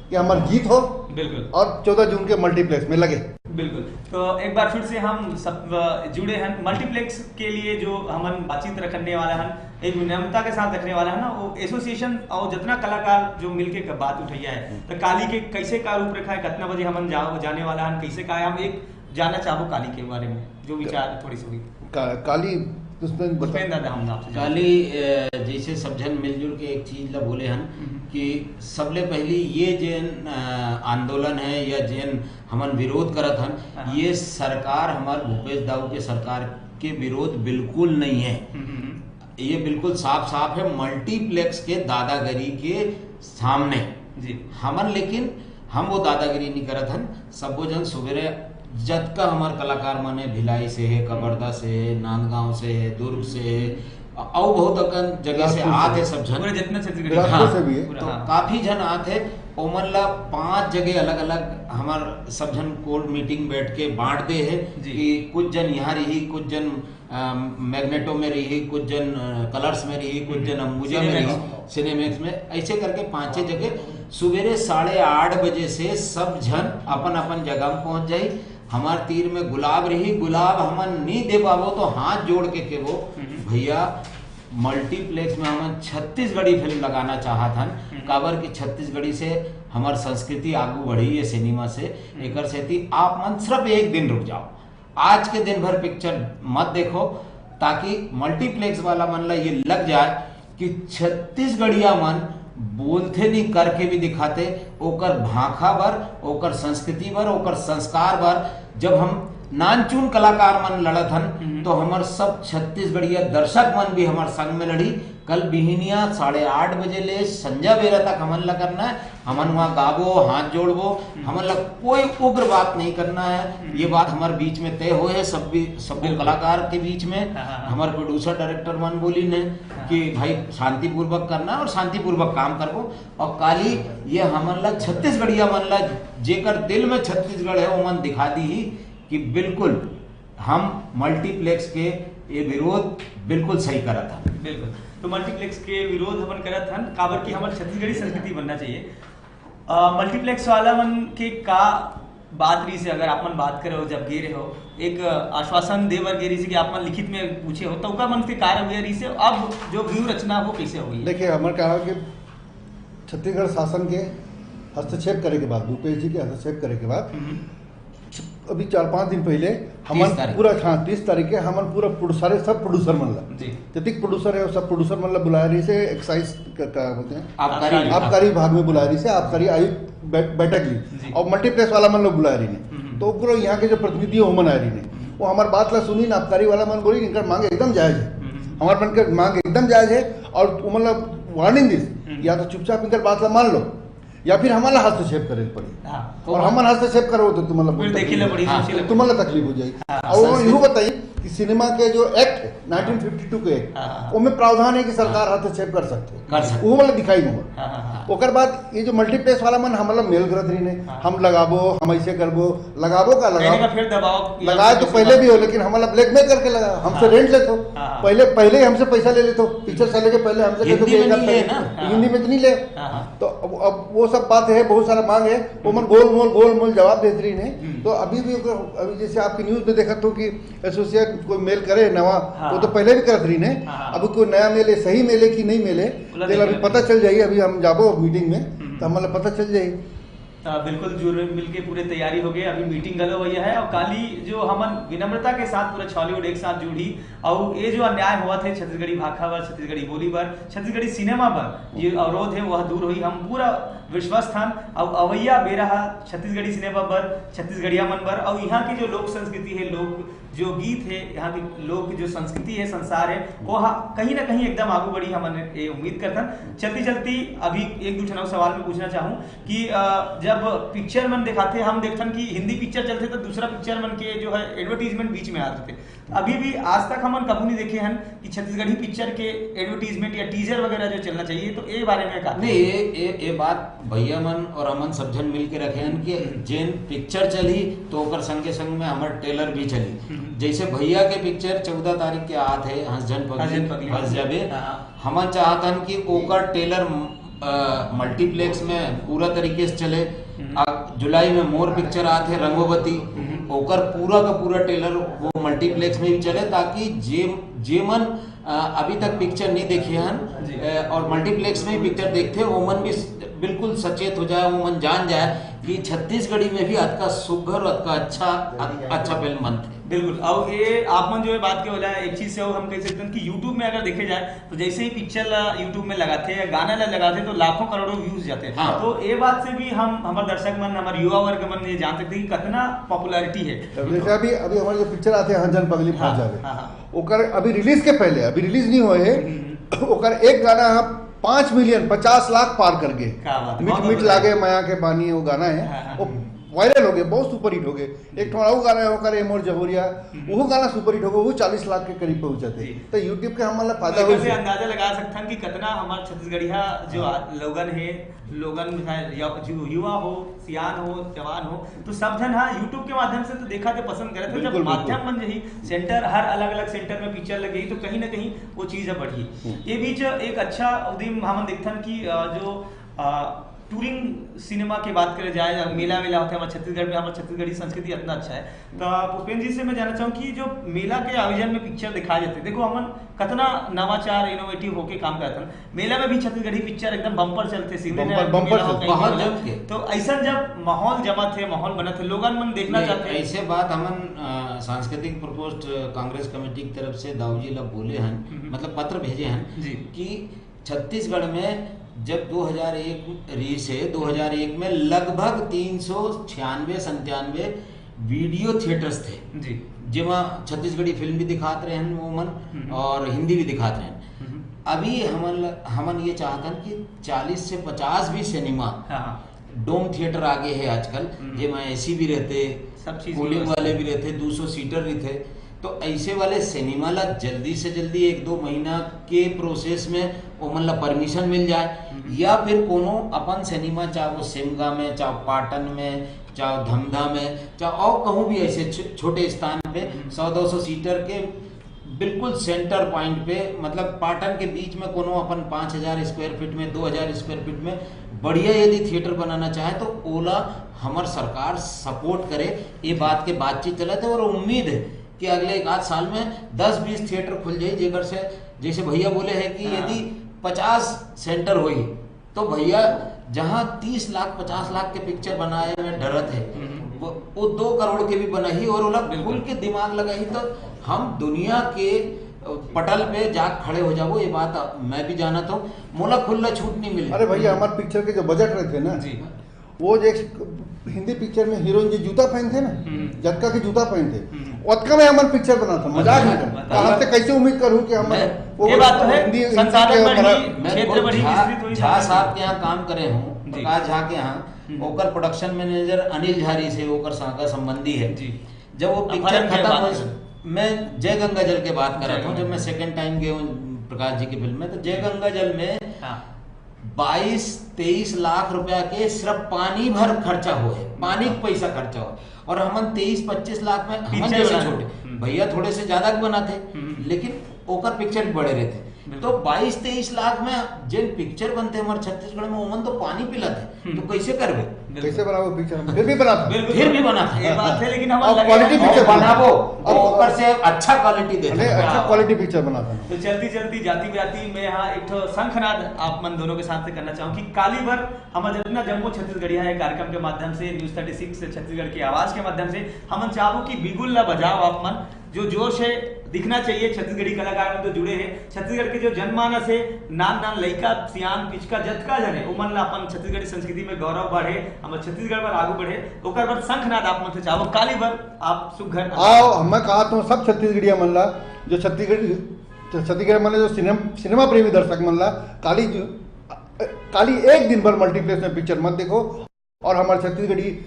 कि हमार जीत हो बिल्कुल। और चौदह जून के मल्टीप्लेक्स में लगे। बिल्कुल। तो एक बार फिर से हम सब, अ, जुड़े हैं मल्टीप्लेक्स के लिए, जो हमन बातचीत रखने वाला है, एक विनम्रता के साथ रखने वाला है ना, वो एसोसिएशन और जितना कलाकार जो मिलके क-, बात उठैया है, हम्म। तो काली के कैसे का रूपरेखा है, कितना बजे हमन जाओ, जाने वाला है, कैसे का है, हम एक जानना चाहबो काली के बारे में, जो विचार थोड़ी सी हुई। का-, काली, पुष्पेंद्र बता। पुष्पेंद्र दादा, हम आपसे जानना काली, अ, जैसे सब झन मिलजुल के एक चीज ला बोले हन हम्म। कि सबले पहली ये जेन, अ, आंदोलन है या जेन हमन विरोध करत हन, हाँ। ये सरकार हमार भूपेश दाऊ के सरकार के विरोध बिल्कुल नहीं है। हम्म, हम्म, हम्म। ये बिल्कुल साफ साफ है, मल्टीप्लेक्स के दादागिरी के सामने। जी। हमन, लेकिन हम वो दादागिरी नहीं करत हन। सबो जन सुबेरे जतका हमार कलाकार मन है, भिलाई से है, कवर्धा से है, नांदगांव से है, दुर्ग से है, अउ बहुत अकन जगह से बिलासपुर से आत है है। सब झन। पूरे जितना छत्तीसगढ़ बिलासपुर हाँ। से भी है। पूरा, तो हाँ। काफी झन आत है, ओमन ला पांच जगह अलग-अलग हमार सब झन कोर मीटिंग बैठ के बांट दे है जी। कि कुछ जन यहाँ रही, कुछ जन, अ, मैग्नेटो में रही, कुछ जन, अ, कलर्स में रही, कुछ हम्म। जन अंबुजा में सिनेमैक्स। रही, सिनेमैक्स में, ऐसे करके पांचे जगह सुबेरे साढ़े आठ बजे से सब झन अपन अपन जगह में पहुंच जाई। हमार तीर में गुलाब रही, गुलाब हमन नी दे पाबो तो हाथ जोड़ के केबो, हम्म। भैया, मल्टीप्लेक्स में हमन छत्तीसगढ़ी फिल्म लगाना चाहत हन, हम्म। काबर कि छत्तीसगढ़ी से हमर संस्कृति आगू बढ़ी ये सिनेमा से। हम्म। एकर सेती आप मन सिर्फ एक दिन रुक जाओ, आज के दिन भर पिक्चर मत देखो, ताकि मल्टीप्लेक्स वाला मन ला ये लग जाए कि छत्तीसगढ़िया मन बोलथे नहीं, करके भी दिखाथे, ओकर भाखा बर, ओकर संस्कृति बर, ओकर संस्कार बर। जब हम नानचुन कलाकार मन लड़त हन, हम्म। तो हमर सब छत्तीसगढ़िया दर्शक मन भी हमर संग में लड़ी। कल बिहिनिया साढ़े आठ बजे ले संझा बेरा तक हमन ला करना है। हमन वहाँ गाबो, हाथ जोड़बो, हम्म। हमन ला कोई उग्र बात नहीं करना है। हम्म। ये बात हमर बीच में तय होए है, सब भी, सब बिल्कुल। कलाकार के बीच में। हाँ, हाँ, हाँ। हमर प्रोड्यूसर डायरेक्टर मन बोलिन है हाँ। कि भाई शांतिपूर्वक करना है और शांतिपूर्वक काम करबो। और काली ये हमन ला छत्तीसगढ़िया मन ला, जेकर दिल में छत्तीसगढ़ है, ओमन दिखा दी ही कि बिल्कुल हम मल्टीप्लेक्स के ये विरोध बिल्कुल सही करत हन। बिल्कुल। तो मल्टीप्लेक्स के विरोध हमन करत हन, काबर कि हमर छत्तीसगढ़ी संस्कृति बनना चाहिए। अ, मल्टीप्लेक्स वाला मन के का बात रही से, अगर आप मन बात करे हो, जब गे रहे हो, एक, अ, आश्वासन दे बर गे रही से कि आप मन लिखित में पूछे हो, तो ओकर मन के का रवैया रही से, अब जो व्यूह रचना हो, कैसे होई? देखिए, हमर का है कि छत्तीसगढ़ शासन के हस्तक्षेप करे के बाद, भूपेश जी के हस्तक्षेप करे के बाद, हम्म। अभी चार पाँच दिन पहले हमन तीस तारीख। पूरा, हाँ, तीस तारीख के हमन पूरा प्रोड्यूसर, सब प्रोड्यूसर मन ला, जी। जतिक प्रोड्यूसर है, सब प्रोड्यूसर मन ला बुलाए रही से, एक्साइज का, का बोलते हैं, आबकारी आबकारी। विभाग। आबकारी विभाग में बुलाए रही से, आबकारी आयुक्त बै-, बैठक ली जी। और मल्टीप्लेक्स वाला मन ला बुलाए रही ने। हम्म। तो पूरा यहाँ के जो प्रतिनिधि है, ओमन आए रही ने, हम्म। वो हमार बात ला सुनी ना, आबकारी वाला मन बोली, इनकर मांग एकदम जायज है। हम्म। हमार मन के मांग एकदम जायज है और ओमन ला वार्निंग दिस, हम्म। या तो चुपचाप इनकर बात ला मान लो, या फिर हमन ला हस्तक्षेप करे पड़ी। हाँ, तो और हमन हस्तक्षेप करो तो तुमन ला फिर बहुत देखे तकलीफ ला पड़ी, होही। हाँ, सोचे ला तुमन ला तकलीफ हो जाई। हाँ, और वो संस्कृति। यूं बताई कि सिनेमा के जो एक्ट है, नाइनटीन फिफ्टी टू के एक्ट, हाँ, हाँ, हाँ। ओमे प्रावधान है कि सरकार हस्तक्षेप कर सकते हैं। कर सकते। वो वाला दिखाई दूंगा। हाँ, हाँ, हाँ। ओकर बाद ये जो मल्टीप्लेक्स वाला मन हमन ला मेल करत रही ने, हाँ। हम लगाबो, हम ऐसे करबो, लगाबो का कहने लगाबो? का फिर दबाव कि लगाए हमसे तो पैसा पहले भी हो, लेकिन हमन ला ब्लैकमेल करके लगा, हमसे हाँ। रेंट लेत हो। हाँ, हाँ। पहले, पहले ही हमसे पैसा ले लेत हो, पिक्चर चले के पहले हमसे कहते हिंदी हो कि में एक नहीं हफ्ता ले के ना। हाँ। हिंदी में तो नहीं ले। हाँ, हाँ। तो अब, अब वो सब बात है, बहुत सारा मांग है, वो मन गोल मोल, गोल मोल जवाब देत रही ने। हम्म। तो अभी भी ओकर, अभी जैसे आपकी न्यूज में देखत हो कि एसोसिएट कोई मेल करे नवा, हाँ। वो तो पहले भी करत रही ने। हाँ, हाँ। अभी कोई नया मेल है, सही मेल है कि नहीं मेल है, बोला तेला अभी देखिए। पता चल जाई। अभी हम जाबो मीटिंग में, हम्म। तो हमन ला पता चल जाई। त बिल्कुल जुड़ मिल के पूरे तैयारी हो गए, अभी मीटिंग घलो हुई है और काली जो हमन विनम्रता के साथ पूरा छॉलीवुड एक साथ जुड़ी और ये जो अन्याय हुआ थे छत्तीसगढ़ी भाखा बर, छत्तीसगढ़ी बोली बर, छत्तीसगढ़ी सिनेमा बर, ये अवरोध है वह दूर हुई। हम पूरा विश्वस्त हन और अवैया बेरा हा छत्तीसगढ़ी सिनेमा बर, छत्तीसगढ़िया मन बर और यहाँ की जो लोक संस्कृति है, लोक जो गीत है, यहाँ की लोक जो संस्कृति है, संसार है, वो हा-, कहीं ना कहीं एकदम आगू बढ़ी, हमन ये उम्मीद करथन। चलती चलती अभी एक दो ठन अउ सवाल मैं पूछना चाहूँ कि, अ, जब पिक्चर मन दिखाते, हम देखथन कि हिंदी पिक्चर चलते तो दूसरा पिक्चर मन के जो है एडवर्टीजमेंट बीच में आ जाते। अभी भी आज तक हमन कभू नहीं देखे हन कि छत्तीसगढ़ी पिक्चर के एडवर्टीजमेंट या टीजर वगैरह जो चलना चाहिए, तो ए बारे में का? नहीं, ये, ये, ये बात भैया मन और हमन सब झन मिल के रखे हन कि जेन पिक्चर चलही तो ओकर संगे संग में हमर ट्रेलर भी चलही। हम्म। जैसे भैया के पिक्चर चौदह तारीख के आत है, हंस झन पगली, हंस झन पगली। हंस जाबे। हाँ। हमन चाहत हन कि ओकर ट्रेलर, अ, मल्टीप्लेक्स में पूरा तरीके से चले। हम्म। आ, जुलाई में मोर पिक्चर आत है रंगोवती, हम्म। ओकर पूरा का पूरा ट्रेलर वो मल्टीप्लेक्स में भी चले, ताकि जे, जे मन, अ, अभी तक पिक्चर नहीं देखे हन, जी। अ, और मल्टीप्लेक्स में ही पिक्चर देखते हैं, वो मन भी स-, बिल्कुल सचेत हो जाए, वो मन जान जाए कि छत्तीसगढ़ी में भी अतका सुघर, अतका अच्छा, अत-, अच्छा फिल्म बनते। बिल्कुल। और ये आप मन जो ये बात के बोला, एक चीज से और हम कह सकते हैं कि YouTube में अगर देखे जाए तो जैसे ही पिक्चर ला YouTube में लगाते हैं या गाना ला लगाते हैं तो लाखों करोड़ों व्यूज जाते हैं। हाँ। तो ये बात से भी हम, हमारे दर्शक मन, हमारे युवा वर्ग मन ये जान सकते हैं कि कितना पॉपुलैरिटी है। तो जैसे अभी, अभी हमारे जो पिक्चर आते हैं, हंस झन पगली फंस जाबे, हाँ, हाँ। ओकर अभी रिलीज के पहले, अभी रिलीज नहीं हुए है, हम्म। ओकर एक गाना पाँच मिलियन, पचास लाख पार कर गए। क्या बात है, मीठ बहुत मीठ बढ़िया। लागे मया के पानी, वो गाना है, हाँ, हाँ। वो वायरल हो गए, बहुत सुपरहिट हो गए। एक ठो और गाना है ओकर, ए मोर जहोरिया, हम्म। वो गाना सुपरहिट हो गए, वो चालीस लाख के करीब पहुंचा थे। जी। तो YouTube के हमन ला फायदा तो हो एकर से अंदाजा लगा सकथन कि कितना हमार छत्तीसगढ़िया जो हाँ। आ-, लोगन है, लोगन है, या जो युवा हो, सियान हो, जवान हो, तो सब झन हाँ YouTube के माध्यम से तो देखा के पसंद करे थे। जब बिल्कुल, बिल्कुल। माध्यम बन जाही, सेंटर, हर अलग-अलग सेंटर में पिक्चर लगही, तो कहीं ना कहीं वो चीज बढ़ही। हम्म। ये बीच एक अच्छा उदिम हमन देखथन कि, अ, जो, अ, टूरिंग सिनेमा के बात करे जाए, मेला वेला होथे हमारे छत्तीसगढ़ में, हमारे छत्तीसगढ़ी संस्कृति इतना अच्छा है। तो पुष्पेंद्र जी से मैं जानना चाहूँ कि जो मेला के आयोजन में पिक्चर दिखाए जाते, देखो हमन कितना नवाचार, इनोवेटिव होके काम करते हैं। मेला में भी छत्तीसगढ़ी पिक्चर एकदम बम्पर चलते, सिंधी बम्पर, ने बम्पर मेला चलते। होके बहुत मेला जम के। तो ऐसा जब माहौल जमा थे, माहौल बना थे, लोगन मन देखना नहीं, चाहते हैं। ऐसे बात हमन, अ, सांस्कृतिक प्रकोष्ठ कांग्रेस कमेटी की तरफ से दाऊ जी ला बोले हन, हम्म। मतलब पत्र भेजे हन जी। कि छत्तीसगढ़ में जब दो हज़ार एक रही से, दो हज़ार एक में लगभग तीन सौ छियानवे संतानवे वीडियो थिएटर्स थे, जी। जेमा छत्तीसगढ़ी फिल्म भी दिखात रहे हैं वो मन, हम्म। और हिंदी भी दिखात रहे हैं। हम्म। अभी हमन ल-, हमन ये चाहतन कि चालीस से पचास भी सिनेमा, हाँ, हाँ। डोम थिएटर आगे है आजकल, हम्म। जेमा एसी भी रहते, सब चीज cooling व्यवस्था वाले है। भी रहते, दो सौ सीटर भी थे, तो ऐसे वाले सिनेमा ला जल्दी से जल्दी एक दो महीना के प्रोसेस में ओमन ला परमिशन मिल जाए, हम्म। या फिर कोनो अपन सिनेमा, चाहे वो सिमगा में, चाहे पाटन में, चाहे धमधा में, चाहे और कहूँ भी ऐसे छ-, छोटे स्थान पे हम्म। सौ दो सौ सीटर के बिल्कुल सेंटर पॉइंट पे, मतलब पाटन के बीच में कोनो अपन पाँच हजार स्क्वायर फीट में, दो हजार स्क्वायर फीट में बढ़िया यदि थिएटर बनाना चाहे तो ओला हमर सरकार सपोर्ट करे। ये बात के बातचीत चलत है और उम्मीद है कि अगले एक आध साल में दस बीस थिएटर खुल जाई, जेकर से, जैसे भैया बोले हैं कि हाँ। यदि पचास सेंटर होई तो भैया, जहाँ तीस लाख पचास लाख के पिक्चर बनाए में डरत है, हम्म। वो, वो दो करोड़ के भी बनाही और ओला बिल्कुल। खुल के दिमाग लगाही तो हम दुनिया के पटल पे जा खड़े हो जाबो। ये बात मैं भी जानत हूँ, मोला खुला छूट नहीं मिले। अरे भैया, हमारे पिक्चर के जो बजट रहते ना, जी। वो जो एक हिंदी पिक्चर में हीरोइन जी जूता पहनते ना, हम्म। जतका के जूता पहनते, हम्म। ओतका में हमर पिक्चर बनाता, मजाक नहीं करता। बताओ। तो हमसे कैसे उम्मीद करूँ कि हम मैं, वो ये बात तो है, हिंदी, हिंदी संसाधन के बढ़ी, हमारा मैं क्षेत्र खुद बढ़ी, झा, विस्तृत हुई, झा संसाधन। साहब के यहाँ काम करे हूँ, जी। प्रकाश झा के यहाँ, हम्म। ओकर प्रोडक्शन मैनेजर अनिल झा रहिसे, ओकर सागा संबंधी है। जी। जब वो अब पिक्चर फर्क है खत्म बात हो, में। मैं जय गंगा जल के बात कर रहा जय था, गंगा जब मैं जल। सेकंड टाइम गया हूँ प्रकाश जी की फिल्म में, तो जय गंगा जल में हाँ। बाईस तेईस लाख रुपया के सिर्फ पानी भर खर्चा हो है, पानी के पैसा खर्चा हो, और हमन तेईस पच्चीस लाख में, हमन पिक्चर जैसे बना छोटे रहे। हम्म। भैया थोड़े से ज्यादा भी बनाते, हम्म। लेकिन ओकर पिक्चर भी बड़े रहते। बिल्कुल। तो बाईस तेईस लाख में जेन पिक्चर बनते हमारे छत्तीसगढ़ में, ओमन तो पानी पिलाते, हम्म। तो कैसे करबे? बिल्कुल। कैसे बनाबो पिक्चर? हम फिर भी बनाते। बिल्कुल। फिर भी बनाते। ये बात है, लेकिन हम और अलग quality हैं। पिक्चर और बनाबो, बनाबो। और ऊपर से अच्छा क्वालिटी देते अरे, हैं। अच्छा हाँ। क्वालिटी पिक्चर बनाते हैं। तो चलती चलती, जाती जाती, मैं यहाँ एक ठो शंखनाद आप मन दोनों के साथ से करना चाहूँ कि काली भर हम जितना जम्मो छत्तीसगढ़िया है, कार्यक्रम के माध्यम से, न्यूज़ थर्टी सिक्स छत्तीसगढ़ की आवाज़ के माध्यम से, हमन चाहबो कि बिगुल ला बजाओ आप मन, जो जोश है दिखना चाहिए छत्तीसगढ़ी कलाकार मन जो जुड़े हैं। छत्तीसगढ़ के जो जनमानस है, नान नान लइका, सियान, पिचका, जतका झन है, ओमन ला अपन छत्तीसगढ़ी संस्कृति में गौरव बढ़े, हमर छत्तीसगढ़ बर आगू बढ़े, ओकर बर शंखनाद आप मन से चाहबो, काली भर आप सुघर आओ, मैं कहा तो सब छत्तीसगढ़िया मन ला, जो छत्तीसगढ़, छत्तीसगढ़ मन ला, जो सिनेम-, सिनेमा प्रेमी दर्शक मन ला, काली जो, काली एक दिन भर मल्टीप्लेक्स में पिक्चर मत देखो, और हमारे छत्तीसगढ़ी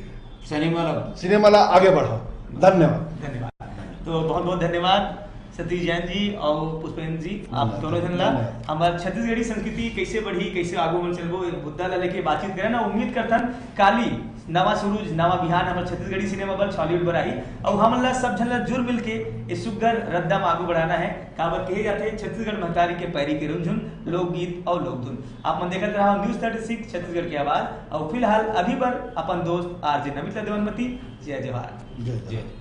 सिनेमा ला सिनेमा ला आगे बढ़ाओ। धन्यवाद। धन्यवाद। तो बहुत बहुत धन्यवाद सतीश जैन जी और पुष्पेंद्र जी, आप धन्यवाद। दोनों झन ला धन्यवाद। हमार छत्तीसगढ़ी संस्कृति कैसे बढ़ी, कैसे आगू मन चलबो, ये मुद्दा ला लेके बातचीत करे ना। उम्मीद करथन काली नवा सूरज, नवा बिहान हमार छत्तीसगढ़ी सिनेमा बर, छॉलीवुड बर आही। और हमन ला सब झन ला जुर मिलके इस सुग्घर रद्दा में आगू बढ़ाना है। काबर कहे जाथे, छत्तीसगढ़ महतारी के पैरी के रुनझुन, लोकगीत और लोकधुन। आप मन देखत रहा न्यूज़ थर्टी सिक्स छत्तीसगढ़ की आवाज़। और फिलहाल अभी बर अपन दोस्त आरजे नमित ला देवन मती। जय जोहार। जय जोहार।